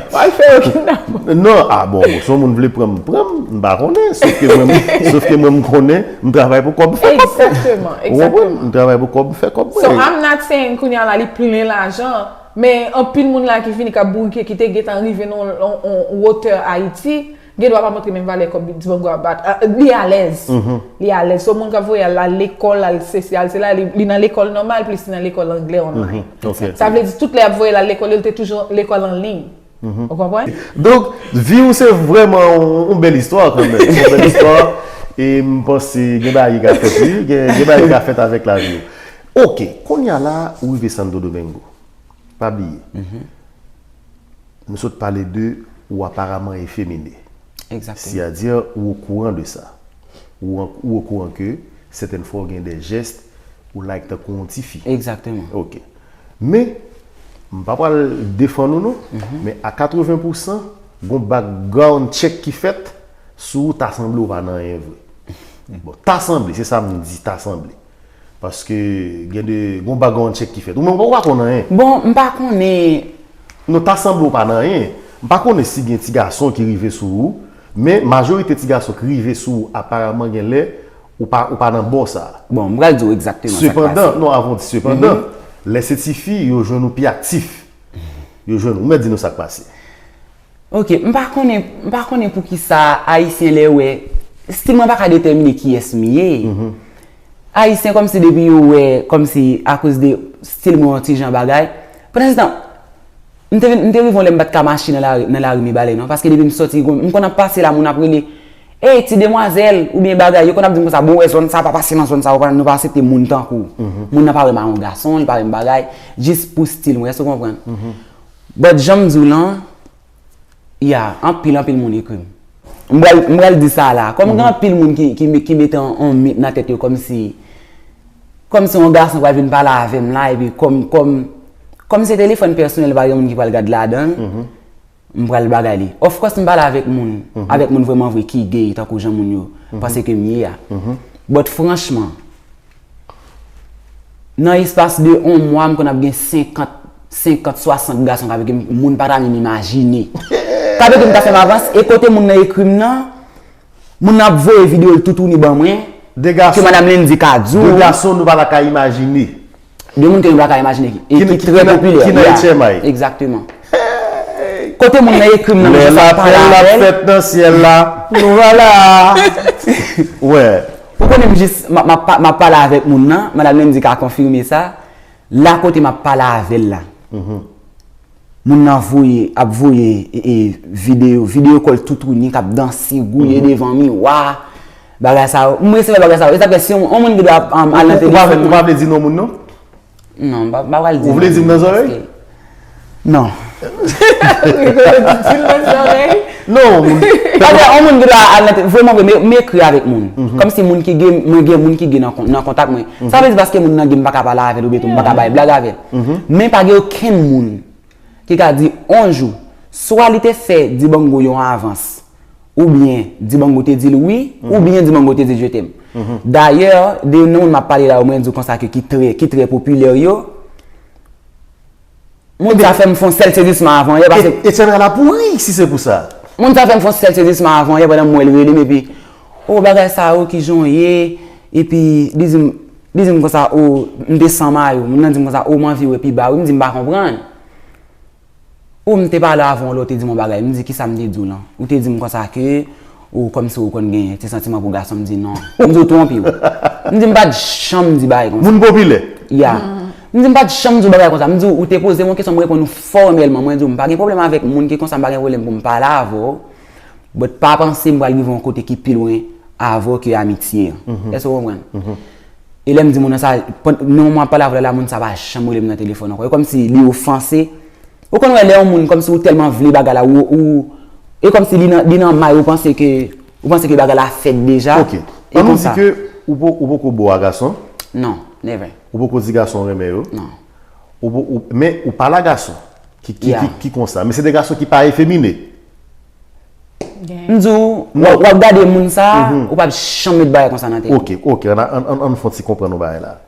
W al fè yo kidnape. Non, a bon, bon, si yon moun vle pran m, pran m, m pa konnen. Sof ke mwen, sof ke mwen, m konnen, m travay pou kòb, m fè kòb mwen. Egzakteman, egzakteman. Ou konprann? M travay pou kòb, m fè kòb mwen. So, I'm not saying kounye a la, li plen lajan, men anpil moun la ki vini, k ap bourike, ki te gentan rive nan yon, yon, yon wotè Ayiti, gen dwa pa montre menm valè kòb Dibango ap bat. Ah, li alèz. Li alèz. So, moun k ap voye al, al lekòl, al sesi, al sela, li, li nan lekòl nòmal, plis li nan lekòl anglè online. Sa vle di, tout lè y ap voye l al lekòl yo, li te toujou lekòl an liy. Ou konprann? Donk, vi w se vrèman yon, yon bèl istwa kanmenm. Yon bèl istwa. E m panse gen bagay ki ka fèt, wi. Gen, gen bagay ki ka fèt avèk lavi w. Oke, kounye a la, ou rive Santo Domingo. Pa bliye. Nou sot pale de ou aparaman efemine. Egzakteman. Sètadi, ou okouran de sa. Ou, ou okouran ke sètèn fwa w gen de jès, ou like tankou yon tifi. Egzakteman. Oke. Men, m pa pral defann ou non, men a katreven pousan, gon background check ki fèt sou ou, ta sanble ou pa nan anyen vre. Bon, ta sanble, se sa m di, ta sanble. Paske gen de, gon background check ki fèt. Ou menm ou pa konn anyen. Bon, m pa konnen. Non, ta sanble ou pa nan anyen. M pa konnen si gen ti gason ki rive sou ou, men majorite ti gason ki rive sou ou, aparaman gen lè, ou pa, ou pa nan bò sa. Bon, m pral di w egzakteman sa k pase. Sepandan, non, avan w di sepandan, lè se tifi, yo jwenn ou pi aktif. Yo jwenn ou. Ou mèt di nou sa k pase. Ok, m pa konnen, m pa konnen poukisa Ayisyen lè yo wè, still mwen pa ka detèmine kiyès m ye. Ayisyen kòmsi depi yo wè, kòmsi akoz de still mwen yon ti jan bagay. Pandan se tan, m te, m te rive yon lè m pa t ka mache nan lari, nan lari Mibalè non, paske depi m sòti, m konn ap pase la, moun ap rele, Ey, ti demwazèl, oubyen bagay, yo konn ap di m konsa, bon, wè zòn sa, pa pase nan zòn sa, ou pa, nou pa aksepte moun tankou w. Moun nan pa wè m a yon gason, li pa wè m bagay, jis pou stil mwen, èske w konprann? But jan m di w lan, ya, anpil, anpil moun ekri m. M pral, m pral di sa la, kòm gen anpil moun ki, ki, ki mete yon, yon mit nan tèt yo kòmsi, kòmsi yon gason pral vin pale avè m la, epi kòm, kòm, kòm se telefòn pèsonèl, pa gen moun ki pral gad ladan l. M pral bagay li. Of course, m pale avèk moun. Avèk moun vrèman vre ki gay, tankou jan moun yo panse ke m ye a. But franchman, nan espas de yon mwa, m konn ap gen senkant, senkant, swasant gason k ap ekri m, moun pa ta menm imajine. K ap ekri m, ta fè m avans, e kote moun nan ekri m nan, moun nan ap voye videyo l toutouni ban mwen, ke Madam Lindy ka di w. De gason nou pa ta ka imajine. De moun ke nou pa ka imajine ki, e ki trè popilè. Ki nan H M I. Egzakteman. Kote moun nan ekri m nan, mwen jis ap pale avè l. Lè lapèl la fèt nan syèl la, nou va la. Wè. Ou konnen m jis, m ap, m ap pa- m ap pale avèk moun nan, Madam Lindy ka konfime sa, la kote m ap pale avè l la. Moun nan voye, ap voye e, e, videyo, videyo kò l toutouni k ap danse, gouye devan miwa, bagay sa yo. M resevwa bagay sa yo. E sa fè si yon, yon moun gen dwa ap, um, al nan telefòn mwen. Ou pa vle di non moun non? Non, m pa, m pa pral di non. Ou vle di m nan zòrèy? Non. Di l nan zòrèy? Non, moun. Paske yon moun gen dwa al nan te-, vrèman vre, m, m ekri avèk moun. Kòmsi moun ki gen, mwen gen moun ki gen nan kon-, nan kontak mwen. Sa vle di paske moun nan gen m pa ka pale avè l oubyen tou m pa ka bay blag avè l. Men pa gen okenn moun ki ka di on jou, swa li te fè Dibango yon avans, oubyen Dibango te di l wi, oubyen Dibango te di l je t'aime. Dayè, de youn nan moun m ap pale la yo, mwen di w konsa ke ki trè, ki trè popilè yo, moun sa fè m fè yon sèl sezisman avan yè, paske Etienne la pouri si se pou sa. Moun sa fè m fè yon sèl sezisman avan yè pandan m wè l rele m, epi, o, bagay sa yo, kijan w ye, epi li di m, li di m konsa, o, m te san mayo, moun nan di m konsa, o, m anvi wè pi ba wi, m di m pa konprann. Ou m te pale avè w lè w te di m yon bagay, m di kisa m te di w lan? Ou te di m konsa ke ou kòmsi ou konn gen ti santiman pou gason, m di non. M di w twonpe w. M di m pa t janm di bagay konsa. Moun popilè. Ya. M di m pa t janm di w bagay konsa. M di w, ou te poze m yon kesyon, m reponn ou fòmèlman. Mwen di w, m pa gen pwoblèm avèk moun ki konsa, m pa gen pwoblèm pou m pale avè w. But pa panse m pral rive yon kote ki pi lwen avè w ke amitye an. Èske w konprann? E lè m di moun nan sa, pandan mwen ap pale avè w la, moun sa pa janm rele m nan telefòn ankò. E kòmsi li ofanse. Ou konn wè lè yon moun kòmsi ou tèlman vle bagay la, ou, ou, e kòmsi li nan, li nan may ou panse ke, ou panse ke bagay la fèt deja. Ok. E ann nou di ke ou po-, ou poko bo a gason? Non, never. Ou poko di gason w renmen yo? Non. Ou po-, ou, men ou pale a gason ki, ki, ki, ki konsa. Men se de gason ki pa efemine. M di w, w ap, w ap gade moun sa, ou p ap janm met bagay konsa nan tèt ou. Ok, ok, ann, ann, ann, ann fè yon ti konprann yon bagay la.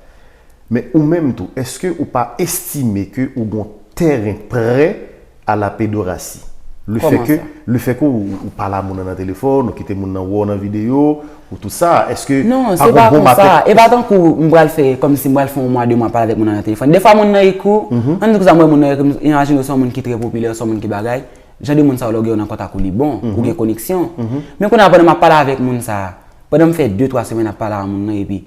Men ou menm tou, èske ou pa estime ke ou gon tèren prè a la pédorasi? Lefètke, lefètke ou, ou pale a moun nan nan telefòn, ou kite moun nan wè w nan videyo, ou tout sa, èske pa gon bon makèt? Non, se pa konsa. E pa tankou m pral fè, kòmsi m pral fè yon mwa, de mwa pale avèk moun nan nan telefòn. Defwa moun nan ekri w, ann di konsa, m wè moun nan ekri m, imajine w se yon moun ki trè popilè, se yon moun ki bagay. Jan de moun sa yo lè w gen yo nan kontak ou li bon, ou gen koneksyon. Men kounye a pandan m ap pale avèk moun sa, pandan m fè de twa semèn ap pale a moun nan epi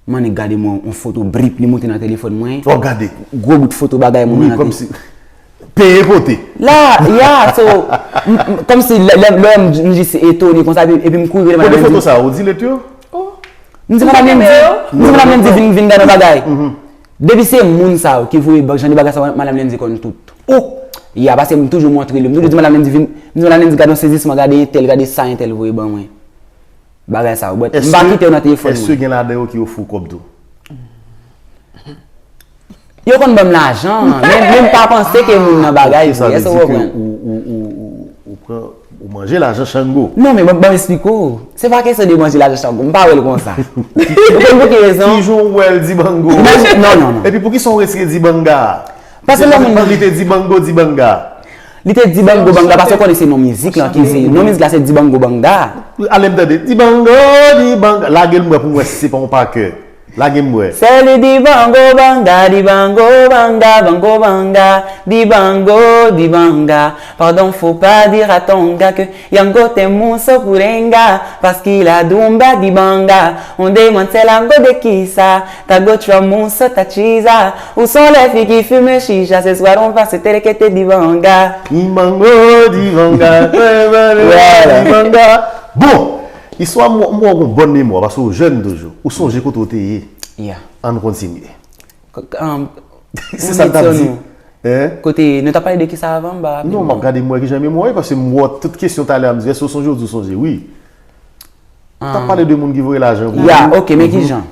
m annik gade m wè yon foto brip li moute nan telefòn mwen. W ap gade. Gwo bout foto bagay moun nan nan telefòn. Peye pote. La, ya, so, m, m, kòmsi lè, lè, lè m, m jis etone konsa epi, epi m kouri rele madanm Lindy. Kote foto sa, ou di lèt yo? M di madanm Lindy, m di madanm Lindy vin, vin gade yon bagay. Depi se moun sa yo ki voye ba-, jan de bagay sa yo, madanm Lindy konn tout. Oh! Ya, paske m toujou montre li. M toujou di madanm Lindy vin, m di madanm Lindy gade yon sezisman, gade entèl, gade sa entèl voye ban mwen. Bagay sa yo. But m pa kite yo nan telefòn mwen. Èske gen ladan yo ki ofri w kòb tou? Yo konn ban m lajan, men, men m pa panse ke moun nan bagay vre. Èske ou konprann? Ou, ou, ou, ou, ou pran Ou manje lajan Chango. Non, men ban, ban m esplike w. Se pa kesyon de manje lajan Chango. M pa wè l konsa. Ou konn pou ki rezon? Kijan w wè l, Dibango? Imajine, non, non, non. Epi poukisa w retire Dibanga a? Paske lè moun li te Dibango, Dibanga. Li te Dibango Banga paske w konnen se non mizik lan ki se, non mizik la se Dibango Banga. Ale m tande. Dibango, Dibanga. Lage l m wè pou m wè si se pa yon pa kè. Lage m wè. Sèli Dibango Banga, Dibango Banga, Bango Banga, Dibango, Dibanga. Pardon, faut pas dire à ton gars que Yango tem mucho purenga, parce qu'il a dumba Dibanga. On demande c'est lango de kisa, ta go chwa mucho ta chiza. Où sont les filles qui fument chicha, ce soir on va se terekete Dibanga. Dibango, Dibanga, Dibanga. Bon, Istwa m, m wè w gon bòn memwa, paske w jèn toujou. Ou sonje kote w te ye. Yeah. Ann kontinye. K- k- um, Se sa m t ap di. Kote, nou t ap pale de kisa avan, m pa raple. Non, m ap gade m wè kijan memwa w ye, paske m wè tout kesyon talè a, m di, èske w sonje, w di w sonje, wi. Ou t ap pale de moun ki voye lajan pou Ya, ou. Ok, men kijan?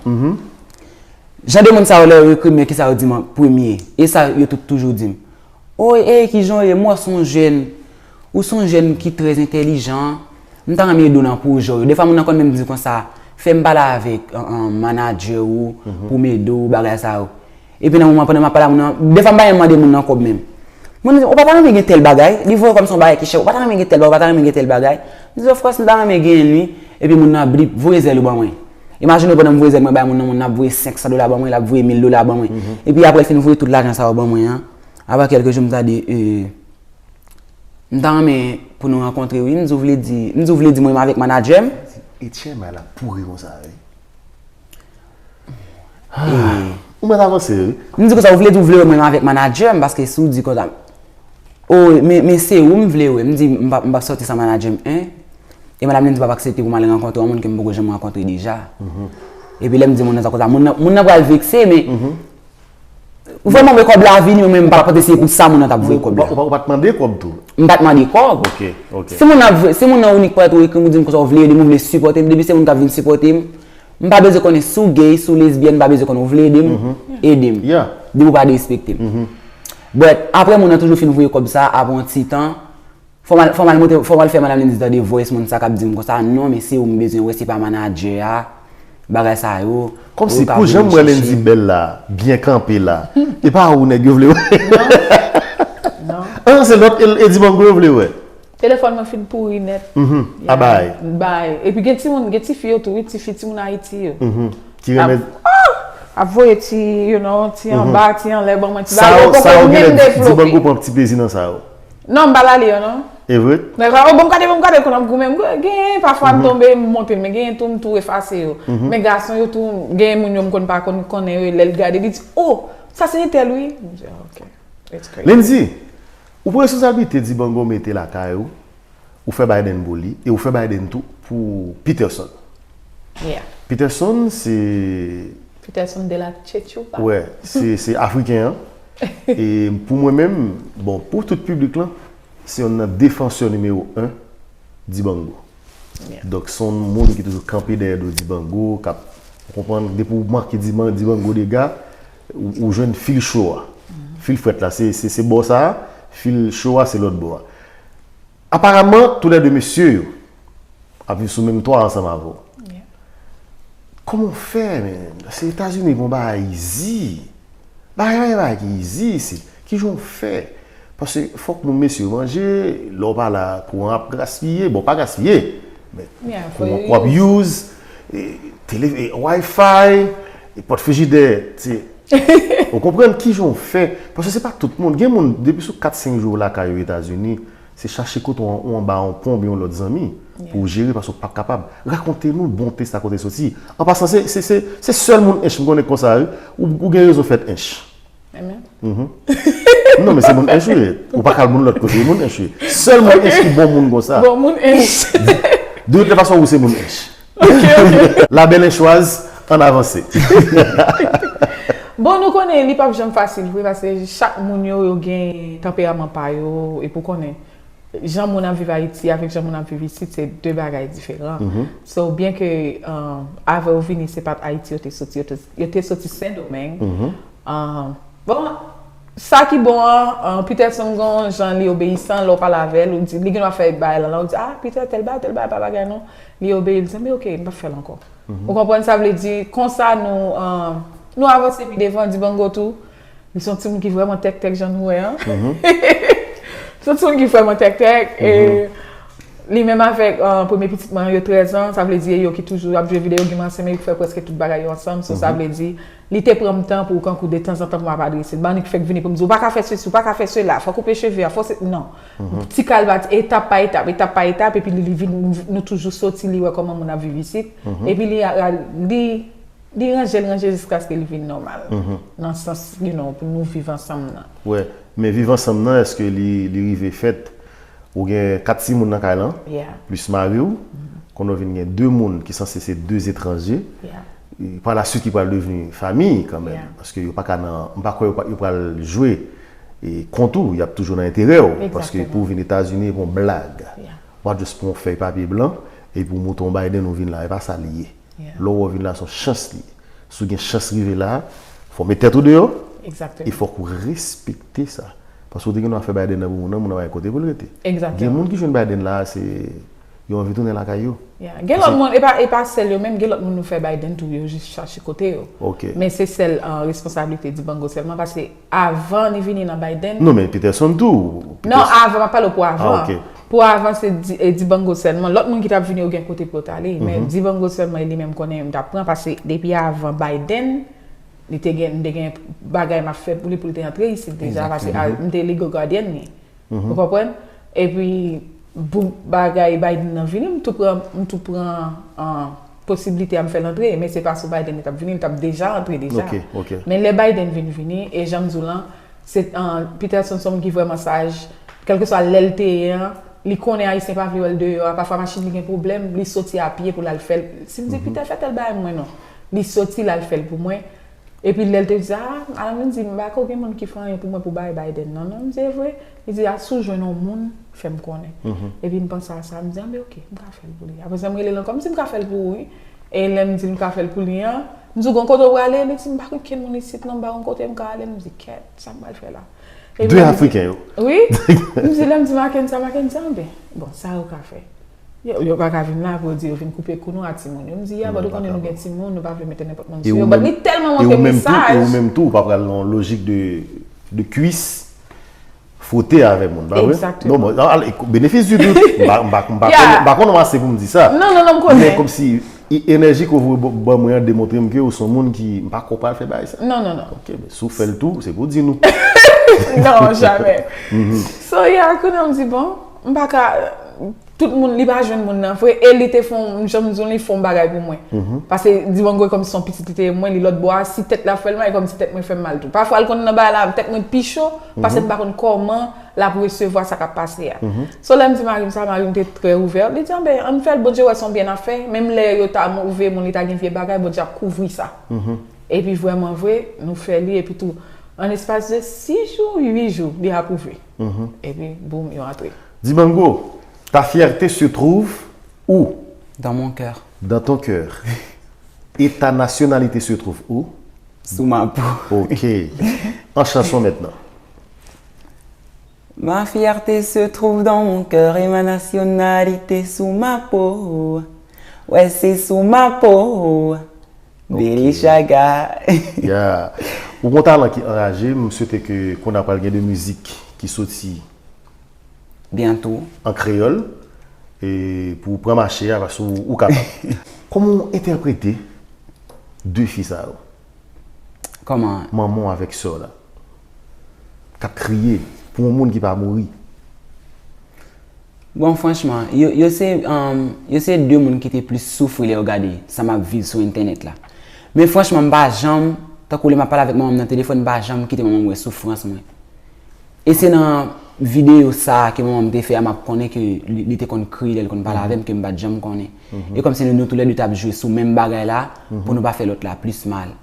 Jan de moun sa yo lè yo ekri m, men kisa yo di m an premye? E sa yo tout toujou di m. O, e kijan w ye? M wè w se yon jèn, ou se yon jèn ki trè entèlijan. M ta renmen ede w nan pwojè w yo. Defwa moun nan konn menm di konsa, fè m pale avèk an, an, manadjè ou pou m ede w, bagay sa yo. Epi nan moman pandan m ap pale a moun nan, defwa m pa janm mande moun nan kòb menm. Moun nan di, ou pa ta renmen gen tèl bagay? Li voye kòm se yon bagay ki chè, ou pa ta renmen gen tèl bagay, ou pa ta renmen gen tèl bagay? M di, of course, m ta renmen genyen l wi. Epi moun nan blip, voye zèl ou ban mwen. Imajine w pandan m voye zèl mwen bay moun nan, moun nan ap voye senk san dola ban mwen, l ap voye mil dola ban mwen. Epi apre l fin voye tout lajan sa yo ban mwen an, apre kèlke jou m ta di, e, m ta renmen pou nou rankontre wi, m di w vle di, m di w vle di mwen menm avèk manadjè m. E tchè may la pouri konsa, wi. Ou mèt avanse, wi. M di konsa, ou vle di w vle wè mwen avèk manadjè m, paske si w di konsa, o, men, men se ou m vle wè, m di m p ap, m p ap sòti san manadjè m, en. E madanm li di m p ap aksepte pou m al rankontre yon moun ke m poko janm rankontre deja. Epi lè m di moun nan sa konsa, moun nan, moun nan pral vekse, men Ou fè mwen wè kòb la vini, ou menm pa t ap eseye pou sa moun nan t ap voye kòb la. Ou pa t mande kòb tou? M pa t mande kòb. Ok, ok. Si moun nan, si moun nan ou nik pa tou ekri m, ou di m konsa ou vle ede m, ou vle sipòte m, depi se moun k ap vin sipòte m, m pa bezwen konnen si w gay, si w lesbyèn, m pa bezwen konnen, ou vle ede m, ede m. Depi ou pa derespekte m. But apre moun nan toujou fin voye kòb sa, apre yon ti tan, Fò m al, fò m al monte, fò m al fè madanm Lindsay tande voice moun sa k ap di m konsa, non, men se ou m bezwen wè, se pa manadjè a, bagay sa yo. Kòmsi pou jan m wè Lindsay bèl la, byen kanpe la, e pa ou nèg yo vle wè? Non. An, se lòt Edi Bango yo vle wè. Telefòn mwen fin pouri nèt. A bay. Bay. Epi gen timoun, gen tifi yo tou, wi, tifi, timoun Ayiti yo. Ki renmen. Ap voye ti, you know, ti anba, ti anlè, ban mwen ti Sa bagay. yo, Yo sa poko yo menm genlè Edi devlope. Bango pran ti plezi nan sa yo. Non, m pa lale yo, non. E vre? Nèg la, oh, bon, m gade, bon, m gade, konn ap goumen. M gen, pafwa m tonbe, m monte, men gen tou, m tou efase yo. Men gason yo tou, gen moun yo m konn pa konn konnen yo, lè l gade, li di, oh, sa se entèl, wi. M di, ah, ok. It's crazy. Lindsay, ou pran responsablite Edi Bango mete lakay ou, ou fè Biden pou li, e ou fè Biden tou pou Peterson. Yeah. Peterson, se Peterson de la Chechupa. Wè, se se Afriken an. E pou mwen menm, bon, pou tout piblik lan, se youn nan defansè nimewo en Dibango. Donk, se yon moun ki toujou kanpe dèyè do Dibango, k ap, ou konprann, depi w manke Diban- Dibango dega, ou, ou jwenn fil cho a. Fil frèt la, se, se, se bò sa a, fil cho a, se lòt bò a. Aparaman, toulède mesye yo ap viv sou menm twa ansanm avè w. Kòman w fè, men? Se Etazini gon bagay izi. Bagay, bagay, bagay ki izi isit. Kijan w fè? Paske fòk nou mesye manje, lè w pa la, kouran ap gaspiye. Bon, pa gaspiye, men kouran w ap use, e, tele, e, Wi-Fi, e, pòt frijidè, se, ou konprann kijan w fè? Paske se pa tout moun. Gen moun, depi sou kat senk jou lakay yo Etazini, se chache kote w, w anba yon pon oubyen yon lòt zanmi pou w jere paske w p ap kapab. Rakonte nou bonte sa kote l soti. An pasan, se, se, se, se sèl moun Ench m konnen k konsa, wi. Ou, ou gen rezon fèt Ench. Amen. Non, men se moun Ench ou ye. Ou pa ka al moun lòt kote, moun Ench ou ye. Sèl moun Ench ki bon moun konsa. Bon moun Ench. De tout fason, ou se moun Ench. La belle Enchwaz, ann avanse. Bon, nou konnen li p ap janm fasil vre, paske chak moun yo, yo gen tanperaman pa yo, epi w konnen, jan moun ap viv Ayiti avèk jan moun ap viv isit, se de bagay diferan. So, byen ke, um, avè yo vini, se pa t Ayiti yo te soti, yo te, yo te soti Sendomeng. Um, bon, sa ki bon an, um, Peterson gon jan li obeyisan, lè w pale avè l, ou di, li gen dwa fè bagay lan, la, ou di, ah, Peter, tèl bagay, tèl bagay, pa bagay non. Li obeyi, li di, men ok, m p ap fè l ankò. Ou konprann sa vle di, konsa nou, um, nou avanse pi devan, Dibango tou. Li se yon timoun ki vrèman tèktèk jan nou wè an. Se yon timoun ki vrèman tèktèk. E li menm avèk, uh, premye pitit mwen, yo trèz an, sa vle di e yo ki toujou ap jwe videyo game ansanm, e yo ki fè prèske tout bagay yo ansanm. So, sa vle di, li te pran m tan pou kankou de tanzantan pou m ap adrese l. Ban li k fèk vini pou m di, ou pa ka fè sesi, ou pa ka fè sela, fòk ou koupe cheve a, fòk se, non. Ti kalba, etap pa etap, etap pa etap, epi li, li vin, nou toujou soti, li wè kòman moun ap viv isit. Epi li, li, li ranje l, ranje l jiskaske li vin nòmal. Nan sans, you know, pou nou viv ansanm nan. Wè, men viv ansanm nan, èske li, li rive fèt? Ou gen kat timoun nan kay lan, plis mari w. Kounye a w vin gen de moun ki sanse se de etranje, Yeah. e pa la swit ki pral devni fanmi kanmenm, Yeah. paske yo pa ka nan, m pa kwè yo pa- yo pral jwe e kont ou, y ap toujou nan enterè w, paske Exactement. Pou w vin Etazini, e pa yon blag. Yeah. Ou pa just pran yon fèy papye blan, epi w montre yon Biden ou vin la, e pa sa li ye. Yeah. Lè w wè w vin la, se yon chans li ye. Si w gen chans rive la, fò w met tèt ou deyò, e Exactement. fòk ou respekte sa. Paske w te gen dwa fè Biden nan pou moun nan, moun nan pa gen kote pou l rete. Exactement. Gen moun ki jwenn Biden la, se yo anvi tounen lakay yo. Yeah. Gen lòt moun, e pa, e pa sèl yo menm, gen lòt moun nou fè Biden tou, yo jis chache kote yo. Ok. Men se sèl uh, responsablite Dibango sèlman, paske avan li vini nan Biden, Non, men Peterson tou. Non, avan, m ap pale pou avan. Ah, ok. Pou avan, se Di- e Dibango sèlman. Lòt moun ki t ap vini yo gen kote pou yo t ale. Men Dibango sèlman, e li menm konnen m t ap pran, paske depi avan Biden, li te gen, m te gen bagay m ap fè pou li, pou li te antre isit deja, paske a- m te legal guardian li. Ou konprann? Epi, pou bagay Biden nan vini, m tou pran, m tou pran an posiblite a m fè l antre, men se pa sou Biden li t ap vini, li t ap deja antre deja. Ok, ok. Men lè Biden vin vini, e jan m di w lan, se an, Peterson se yon moun ki vrèman saj, kèlkeswa lè l te ye an, li konnen Ayisyen pa vle wè l deyò a, pafwa machin li gen pwoblèm, li soti a pye pou l al fè l. Si m di Peter fè tèl bagay mwen non, li soti l al fè l pou mwen. Epi lè l te di, ah, Alan vin di, m pa ko gen moun ki fè anyen pou mwen pou bay Biden non, non, m di, e vre? Li di, a si w jwenn yon moun, fè m konnen. Epi m panse a sa, m di, anben oke, m ka fè l pou li. Apre sa, m rele l ankò, m di, m ka fè l pou ou, wi. E lè m di m ka fè l pou li an, m di, gon kote w prale? Li di, m pa konn kenn moun isit non, m pa konn kote m ka ale. M di, kèt, sa m pral fè la? Epi De l di, Afriken yo. Wi. M di, lè m di Mackenza, Mackenza, anben, bon, sa yo ka fè. Yo, yo pa ka vin la pou yo di yo vin koupe kou nou a timoun yo. M di, ya, but ou konnen nou gen timoun, nou pa vle mete nenpòt moun E sou ou yo. But menm- li tèlman E ou manke menm tou, e ou mesaj. Menm tou, ou pa pral nan yon lojik de, de kwis fwote avè moun, pa vre? Exactement. Non, bon, al, e, benefis di dout, m pa- m pa- m pa Yeah. konn- m pa konn ase pou m di sa. Non, non, non, m konnen. Men kòmsi e- enèji ke w voye ban ban mwen an demontre m ke ou se yon moun ki, m pa kwè w pral fè bagay sa. Non, non, non. Ok, men si w fè l tou, se pou w di nou. Non, jamè. So, yeah, kounye a m di, bon, m pa ka, tout moun, li pa jwenn moun nan vre, e li te fè yon, jan m di w, li fè yon bagay pou mwen. Paske Dibango kòmsi se yon pitit li te ye mwen, li lòt bò a, si tèt la fè l mal, e kòmsi tèt mwen fè m mal tou. Pafwa, l konn nan bagay la, tèt mwen pi cho, paske m pa konn kòman l ap resevwa sa k ap pase a. So, lè m di mari m sa, mari m te trè ouvè, li di, anben, ann fè l, Bondye wè se yon byen n ap fè, menm lè yo ta move moun, li ta gen vye bagay, Bondye ap kouvri sa. Epi vrèman vre, nou fè li, epi tou, an espas de sis jou, uit jou, li apwouve. Epi, boum, yo antre. Dibango, ta fierté se trouve où? Dans mon cœur. Dans ton cœur. Et ta nationalité se trouve où? Sous ma peau. Ok. En chanson maintenant. Ma fierté se trouve dans mon cœur et ma nationalité sous ma peau. Ouais, c'est sous ma peau. Billy Chaga. Yeah. Ou gon talan ki anraje, m swete ke kounye a pral gen de mizik ki soti Bientôt. An kreyòl, e pou w pran mache a, paske ou, ou kapab. Kòman w entèprete de fi sa yo? Kòman? Manman w avèk sè w la. K ap kriye pou yon moun ki pa mouri. Bon, franchman, yo, yo se, um, yo se de moun ki te plis soufri lè yo gade sa m ap viv sou entènèt la. Men franchman, m pa janm, tankou lè m ap pale avèk manman m nan telefòn, m pa janm kite manman m wè soufrans mwen. E se nan videyo sa a ke manman m te fè a, m ap konnen ke li, li te konn kriye lè l konn pale avè m, ke m pa t janm konnen. E kòmsi nou, nou toulède t ap jwe sou menm bagay la, pou nou pa fè lòt la plis mal.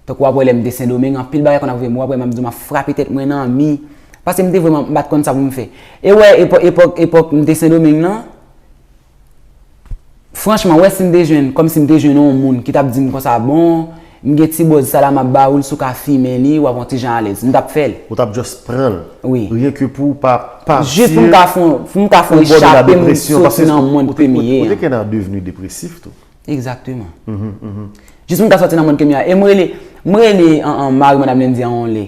Tankou w ap wè lè m te Sendomeng, anpil bagay konn ap rive m, w ap wè m ap di w m ap frape tèt mwen nan mi. Paske m te vrèman, m pa t konn sa pou m fè. E wè, epò-, epòk, epòk m te Sendomeng nan, franchman, wè si m te jwenn, kòmsi m te jwenn yon moun ki t ap di m konsa, bon, m gen ti bòz sa la, m ap ba ou l, si w ka fimen li, w ap yon ti jan alèz. M t ap fè l. Ou t ap just pran l. Wi. Ryen ke pou w pa pati. Jis pou m ka fè, pou m ka fè Ou bò de la echape m depresyon, soti paske nan mond ou te- ke m ou- ye ou te an. Kenn a devni depresif tou. Egzakteman. Jis pou m ka soti nan mond ke m ye a. E m rele, m rele an, an, mari madanm Lendi an yon lè.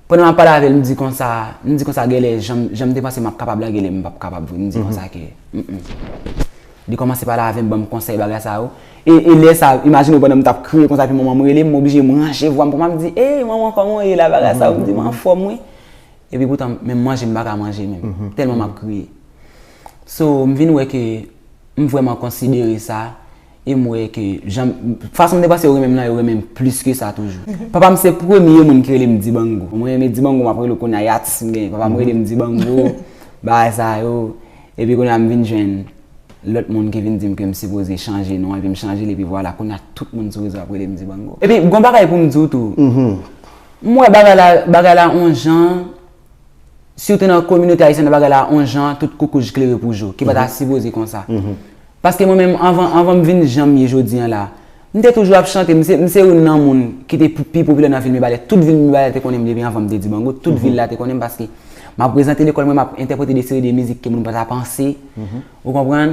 Pandan m ap pale avè l, m di konsa, m di konsa, genlè, jan, jan m te panse m ap kapab la, genlè m p ap kapab vre. M di konsa ke, mm, mm. Li kòmanse pale avè m, ban m konsèy, bagay sa yo. E, e lè sa, imajine w, pandan m t ap kriye konsa, epi manman m rele m, m oblije m ranche vwa m pou m ap di, ey, manman, kòman w ye la, bagay sa yo. M di, m anfòm, wi. Epi poutan, menm manje, m pa ka manje menm. Tèlman m ap kriye. So, m vin wè ke m vrèman konsidere sa, e m wè ke jan, fason m te panse yo renmen m nan, yo renmen m plis ke sa toujou. Papa m se premye moun ki rele m Dibango. Mwen renmen Dibango, m ap rele w kounye a, atis m genyen. Papa m rele m Dibango, bagay sa yo. Epi kounye a m vin jwenn Lòt moun ki vin di m ke m sipoze chanje non an, epi m chanje l, epi vwala, kounye a tout moun sou rezo ap rele m Dibango. Epi, gon bagay pou m di w tou. M wè bagay la, bagay la on jan, sitou nan kominote ayisyèn nan, bagay la on jan, tout koukouj klere pou jou, ki pa ta sipoze konsa. Paske mwen menm, anvan, anvan m vin jan m ye jodi an la, m te toujou ap chante, m se, m se youn nan moun ki te pi, pi popilè nan vil Mibalè. Tout vil Mibalè te konnen m depi anvan m te Dibango, tout vil la te konnen m paske m ap prezante lekòl mwen, m ap entèprete de seri de mizik ke moun pa ta panse, ou konprann?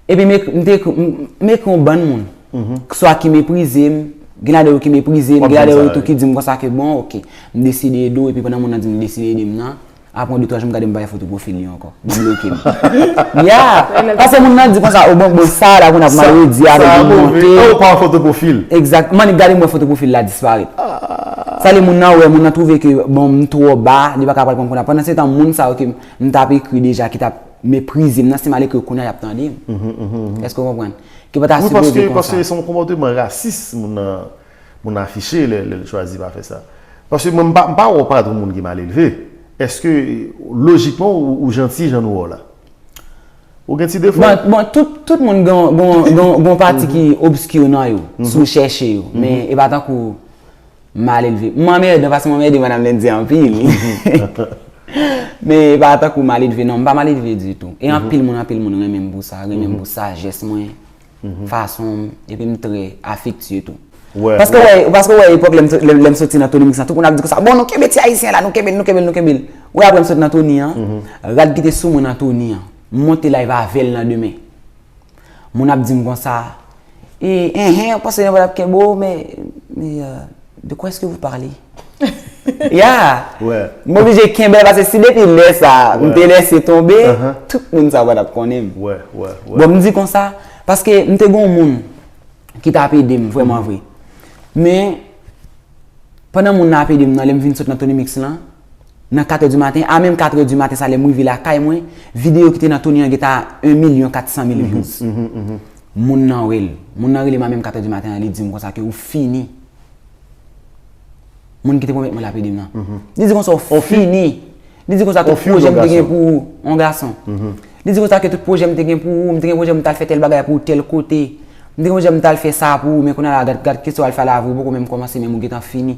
Epi m ekri, m te ekri, m, m ekri yon bann moun. Swa ki meprize m, gen ladan yo ki meprize m, gen ladan yo tou ki di m konsa ke bon, oke, m deside ede w, epi pandan moun nan di m li deside ede m nan, apre yon de twa jou m gade m pa wè foto pwofil li ankò. Li bloke m. Ya! Paske moun nan di konsa, o bon, bon, sa la pou n ap mal redi avèk li monte. Ou pa wè foto pwofil. Egzak. Man, li gade m wè foto pwofil la disparèt. Sa li moun nan wè, moun nan twouve ke bon, m twò ba, li pa ka pral pran m kounye a. Pandan se tan, moun sa yo ke m t ap ekri deja, ki t ap meprize m nan, se malgre kounye a y ap tande m. Èske w konprann? Ki pa ta sipoze konsa. Wi, paske, paske se yon konpòteman rasis moun nan, moun nan afiche lè, lè l chwazi pa fè sa. Paske mwen, m pa, m pa wè w pa twò moun ki malelve. Èske, lojikman, ou, ou janti jan nou wè w la? Ou gen ti defo? Bon, bon, tout, tout moun gen, gen, gen, gen yon pati ki obski nan yo, si w chèche yo. Men e pa tankou malelve. M anmèdan paske m anmède Madam Landy anpil. Men e pa tankou malelve, non, m pa malelve ditou. E anpil moun, anpil moun renmen m pou sa, renmen m pou sajès mwen, fason m, epi m trè afektye tou. Paske w wè, paske w wè epòk lè m so-, lè, lè m soti nan Tony Mix lan, tout moun ap di konsa, bon, nou kenbe ti ayisyen la, nou kenbe l, nou kenbe l, nou kenbe l. Ou wè apre m sot nan Tony an, rad ki te sou mwen nan Tony an, m monte live avè l nan demen. Moun ap di m konsa, e, enhen, ou panse nan ap kenbe w, men, men, euh, de quoi est-ce que vous parlez? Ya! M oblije kenbe l, paske si depi lè sa, m te lèse tonbe, tout moun sa pa t ap konnen m. Bon, m di konsa, paske m te gen yon moun ki t ap ede m, vrèman vre. Men, pandan moun nan ap ede m nan, lè m vin sot nan Tony Mix lan, nan katrè di maten, a menm katrè di maten sa, lè m rive lakay mwen, videyo ki te nan Tony an gentan a en milyon kat san mil views. Moun nan wè l. Moun nan rele m a menm katrè di maten an, li di m konsa ke ou fini. Moun ki te pwomèt mwen l ap ede m nan. Li di konsa ou fini. Li di konsa tout pwojè m te gen pou ou, yon gason. Li di konsa ke tout pwojè m te gen pou ou, m te gen pwojè m t al fè tèl bagay pou ou tèl kote. M te gen pwojè m t al fè sa pou ou, men kounye a la, gad, gad kisa w al fè a lavi w, ou poko menm kòmanse, menm ou gentan fini.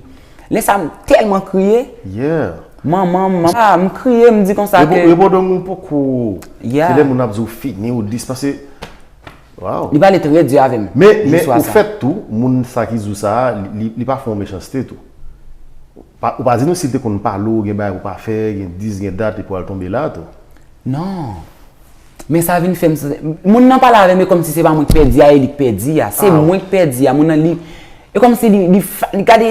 Lè sa a, m tèlman kriye. Manman, manman, ah, m kriye, m di konsa ke. Repo-, repodong ou poko. Se lè moun ap di w fini, ou dis, paske Wow. Li pale trè di avè m. Men, men, ofèt tou, moun sa ki di w sa a, li, li, li pa fè w mechanste tou. Pa, ou pa di nou si l te konn pale w, gen bagay pou w pa fè, gen dis, gen dat, epi w al tonbe la tou. Non. Men sa vin fè m santi, moun nan pale avè m, e kòmsi se pa mwen k pèdi a, e li k pèdi a. Se mwen k pèdi a. Moun nan, li, E kòmsi li, li, fa- li gade,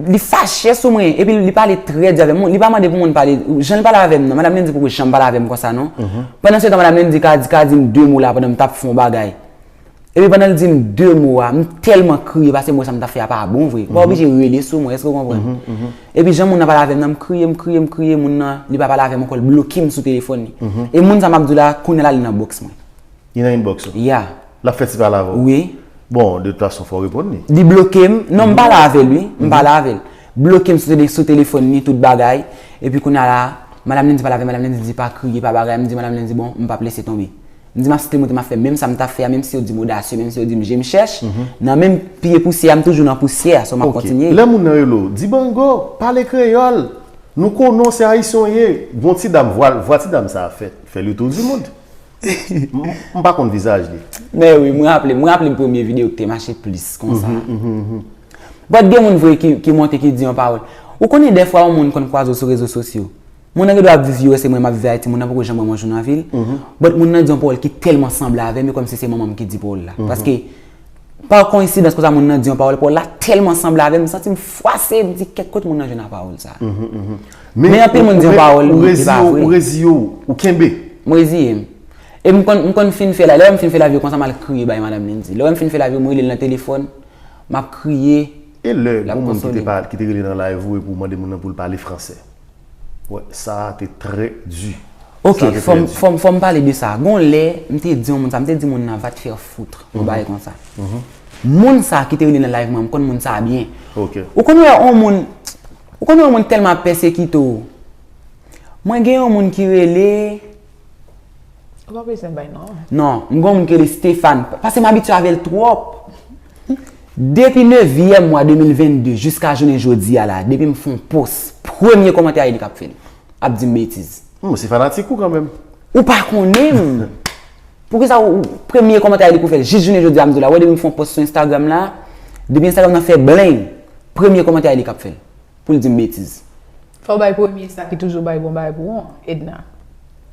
li fache sou mwen, epi li pale trè di avè m. Li pa mande pou moun pale, jan l pale avè m nan. Madanm Landy poko janm pale avè m konsa, non. Pandan se tan, Madanm Landy ka di, ka di m de mo la pandan m t ap fè yon bagay. Epi pandan l di m de mo a, m tèlman kriye paske m wè sa m t ap fè a pa bon vre. Ou pa oblije rele sou mwen, èske w konprann? Epi jan moun nan pale avè m nan, m kriye, m kriye, m kriye, moun nan, li pa pale avè m ankò, l bloke m sou telefòn li. E moun sa m ap di w la, kounye a la, li nan bòks mwen. Li nan inbox ou? Ya. L ap fè ti pale avè w? Wi. Bon, de tout fason, fò w reponn li. Li bloke m. Non, m pale avè l, wi. M pale avè l. Bloke m sou tele-, sou telefòn li, tout bagay. Epi kounye a la, Madanm Landy pale avè m, Madanm Landy di pa kriye, pa bagay. M di Madanm Landy, bon, m p ap lese tonbe. M di m ap site monte, m ap fè menm sa m t ap fè a, menm si yo di m odasyè, menm si yo di m je m chèch. Nan menm pye pousyè a, m toujou nan pousyè a, so m ap kontinye. Lè moun nan rele w, Dibango, pale kreyòl. Nou konnen w se ayisyen w ye. Gon ti dam, vwa, vwa ti dam sa a fè, fè le tour du monde. M, m pa konn vizaj li. Men wi, mwen raple, mwen raple m premye videyo ki te mache plis konsa. But gen moun vre ki, ki monte ki di yon pawòl. Ou konnen dèfwa yon moun konn kwaze w sou rezo sosyo. Moun nan gen dwa ap viv U S A, mwen m ap viv Ayiti, moun nan poko janm wè m yon jou nan vi l. But moun nan di yon pawòl ki tèlman sanble avè m, e kòmsi se manman m ki di pawòl la. Paske pa koyensidans konsa moun nan di yon pawòl, pawòl la tèlman sanble avè m, m santi m fwase, m di kèk kote moun nan jwenn a pawòl sa. Men anpil moun di yon pawòl, li pa vre. Ou reziye w, ou kenbe. M reziye m. E m konn, m konn fin fè la, lè m fin fè lavi konsa, m al kriye bay Madanm Landy. Lè m fin fè lavi, m rele l nan telefòn, m ap kriye. E lè gon moun ki te pa, ki te rele nan live ou epi w mande moun nan pou l pale fransè? Wè, sa a te trè di. Ok, fò m, fò m, fò m pale de sa. Gon lè, m te di yon moun sa, m te di moun nan va te faire foutre, yon bagay konsa. Moun sa ki te rele nan live mwen, m konn moun sa byen. Ou konn wè yon moun, ou konn wè yon moun tèlman ap pèsekite w. Mwen gen yon moun ki rele, Ou pa bezwen bay non. Non, m gen yon moun ki rele Stéphane, paske m abitye avè l twòp. Depi nevyèm mwa de mil vennde jiska jounen jodi a la, depi m fè yon pòs, premye kòmantè a li k ap fè l. Ap di m betiz. Hmm, se fanatik ou kanmenm. Ou pa konnen m. Poukisa ou, ou premye kòmantè a li k ou fè l? Jis jounen jodi a m di w la, wè depi m fè yon pòs sou Instagram la, depi Instagram nan fè blen, premye kòmantè a li k ap fè l. Pou l di m betiz. Fò w bay premye sa ki toujou bay bon bagay pou ou an, Edna.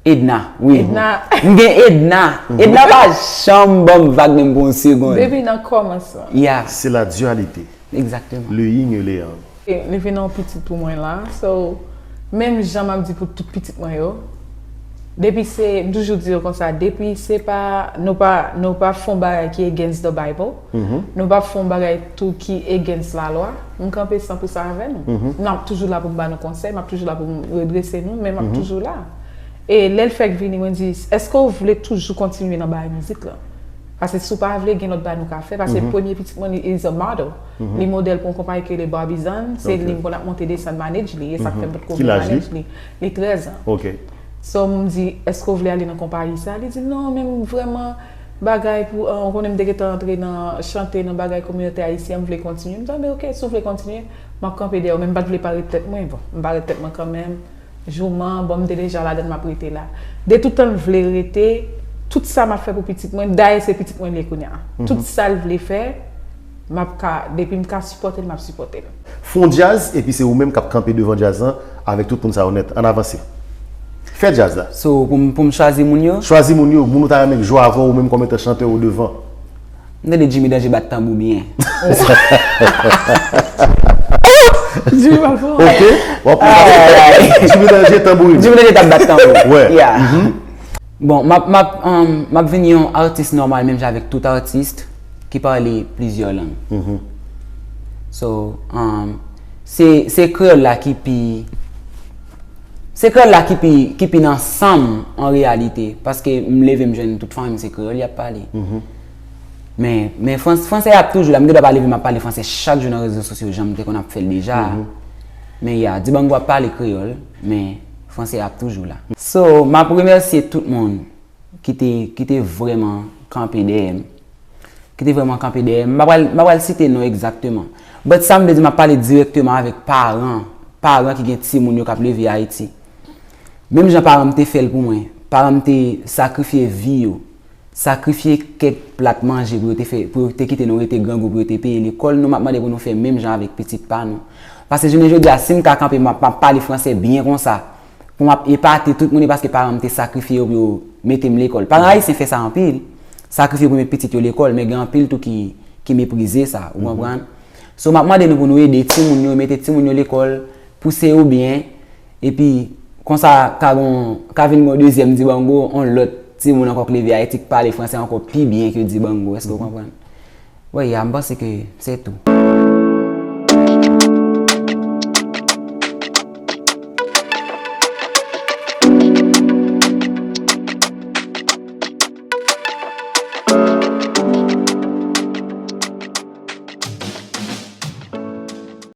Edna, wi. Edna. M gen Edna. Edna pa janm ban m vag menm pou yon segonn. Depi nan kòmansman. Yeah. C'est la dualité. Exactement. Le yin et le yang. E, li vin yon pitit pou mwen la. So, menm jan m ap di pou tout pitit mwen yo, depi se, m toujou di yo konsa, depi se pa, nou pa, nou pa fè yon bagay ki against the Bible, nou pa fè yon bagay tou ki against lalwa, m kanpe san pou san avè nou. M ap toujou la pou m ba nou konsèy, m ap toujou la pou m redrese nou, men m ap toujou la. E lè l fèk vini, mwen di, èske w vle toujou kontinye nan bagay mizik lan? Paske si w pa vle, gen lòt bagay nou ka fè. Paske premye pitit mwen, li is a model. Li modèl pou yon konpayi ki rele Barbizon. Se li m konn ap monte desann manage li. E sa k fè m potko vle manage li. Li trèz an. So, m di, èske w vle ale nan konpayi sa? Li di, non, men m vrèman bagay pou, euh, ou konnen m te gentan antre nan chante, nan bagay kominote ayisyen, m vle kontinye. M di, ah, men ok, si w vle kontinye, m ap kanpe dèyè w, men m pa t vle parèt tèt mwen. Bon, m parèt tèt mwen kanmenm. Jouman, bon, m te deja ladan, m ap rete la. De tout tan l vle rete, tout sa m ap fè pou pitit mwen, dayè se pitit mwen li ye kounye a. Tout sa l vle fè, m ap ka, depi m ka sipòte l, m ap sipòte l. Fè yon djaz, epi se ou menm k ap kanpe devan djaz lan, avèk tout moun sa yo nèt. Ann avanse. Fè djaz la. So, pou m, pou m chwazi moun yo? Chwazi moun yo, moun ou ta renmen k jwe avè w, ou menm kòm etan chantè o devan. M tande Jimmy Danje bat tanbou byen. Jimmy bat fò. Ok. W ap Ay, ay, ay. Jimmy Danje tanbourin. Jimmy Danje t ap bat tanbou. Wè. Yeah. Bon, m ap, m ap, um, m ap vin yon atis nòmal, menm jan avèk tout atis ki pale plizyè lang. So, um, se, se kreyòl la ki pi, se kreyòl la ki pi, ki pi nan san m an reyalite, paske m leve m jwenn tout fanmi m se kreyòl y ap pale. Men, men frans-, fransè a ap toujou la. M gen dwa pa leve m ap pale fransè chak jou nan rezo sosyo, jan m te konn ap fè l deja. Men ya, Dibango ap pale kreyòl, men fransè a ap toujou la. So, m ap remèsye tout moun ki te, ki te vrèman kanpe dèyè m. Ki te vrèman kanpe dèyè m. M pa pral, m pa pral site non egzakteman. But sa m vle di, m ap pale dirèkteman avèk paran, paran ki gen timoun yo k ap leve Ayiti. Menm jan paran m te fè l pou mwen, paran m te sakrifye vi yo, sakrifye kèk plat manje pou yo te fè, pou yo te kite nou rete grangou, pou yo te peye lekòl nou, m ap mande pou nou fè menm jan avèk pitit pa nou. Paske jounen jodi a, si m ka kanpe, m ap, m ap pale fransè byen konsa, pou m ap epate tout moun, e paske paran m te sakrifye yo pou yo mete m lekòl. Paran ayisyen fè sa anpil, sakrifye pou yo met pitit yo lekòl, men gen anpil tou ki, ki meprize sa, ou konprann? So, m ap mande nou pou nou ede timoun yo, mete timoun yo lekòl, pouse yo byen, epi konsa ka gon, ka vin gon dezyèm Dibango, yon lòt timoun ankò k leve Ayiti k pale fransè ankò pi byen ke Dibango, èske w konprann? Wi, ya, m panse ke se tou.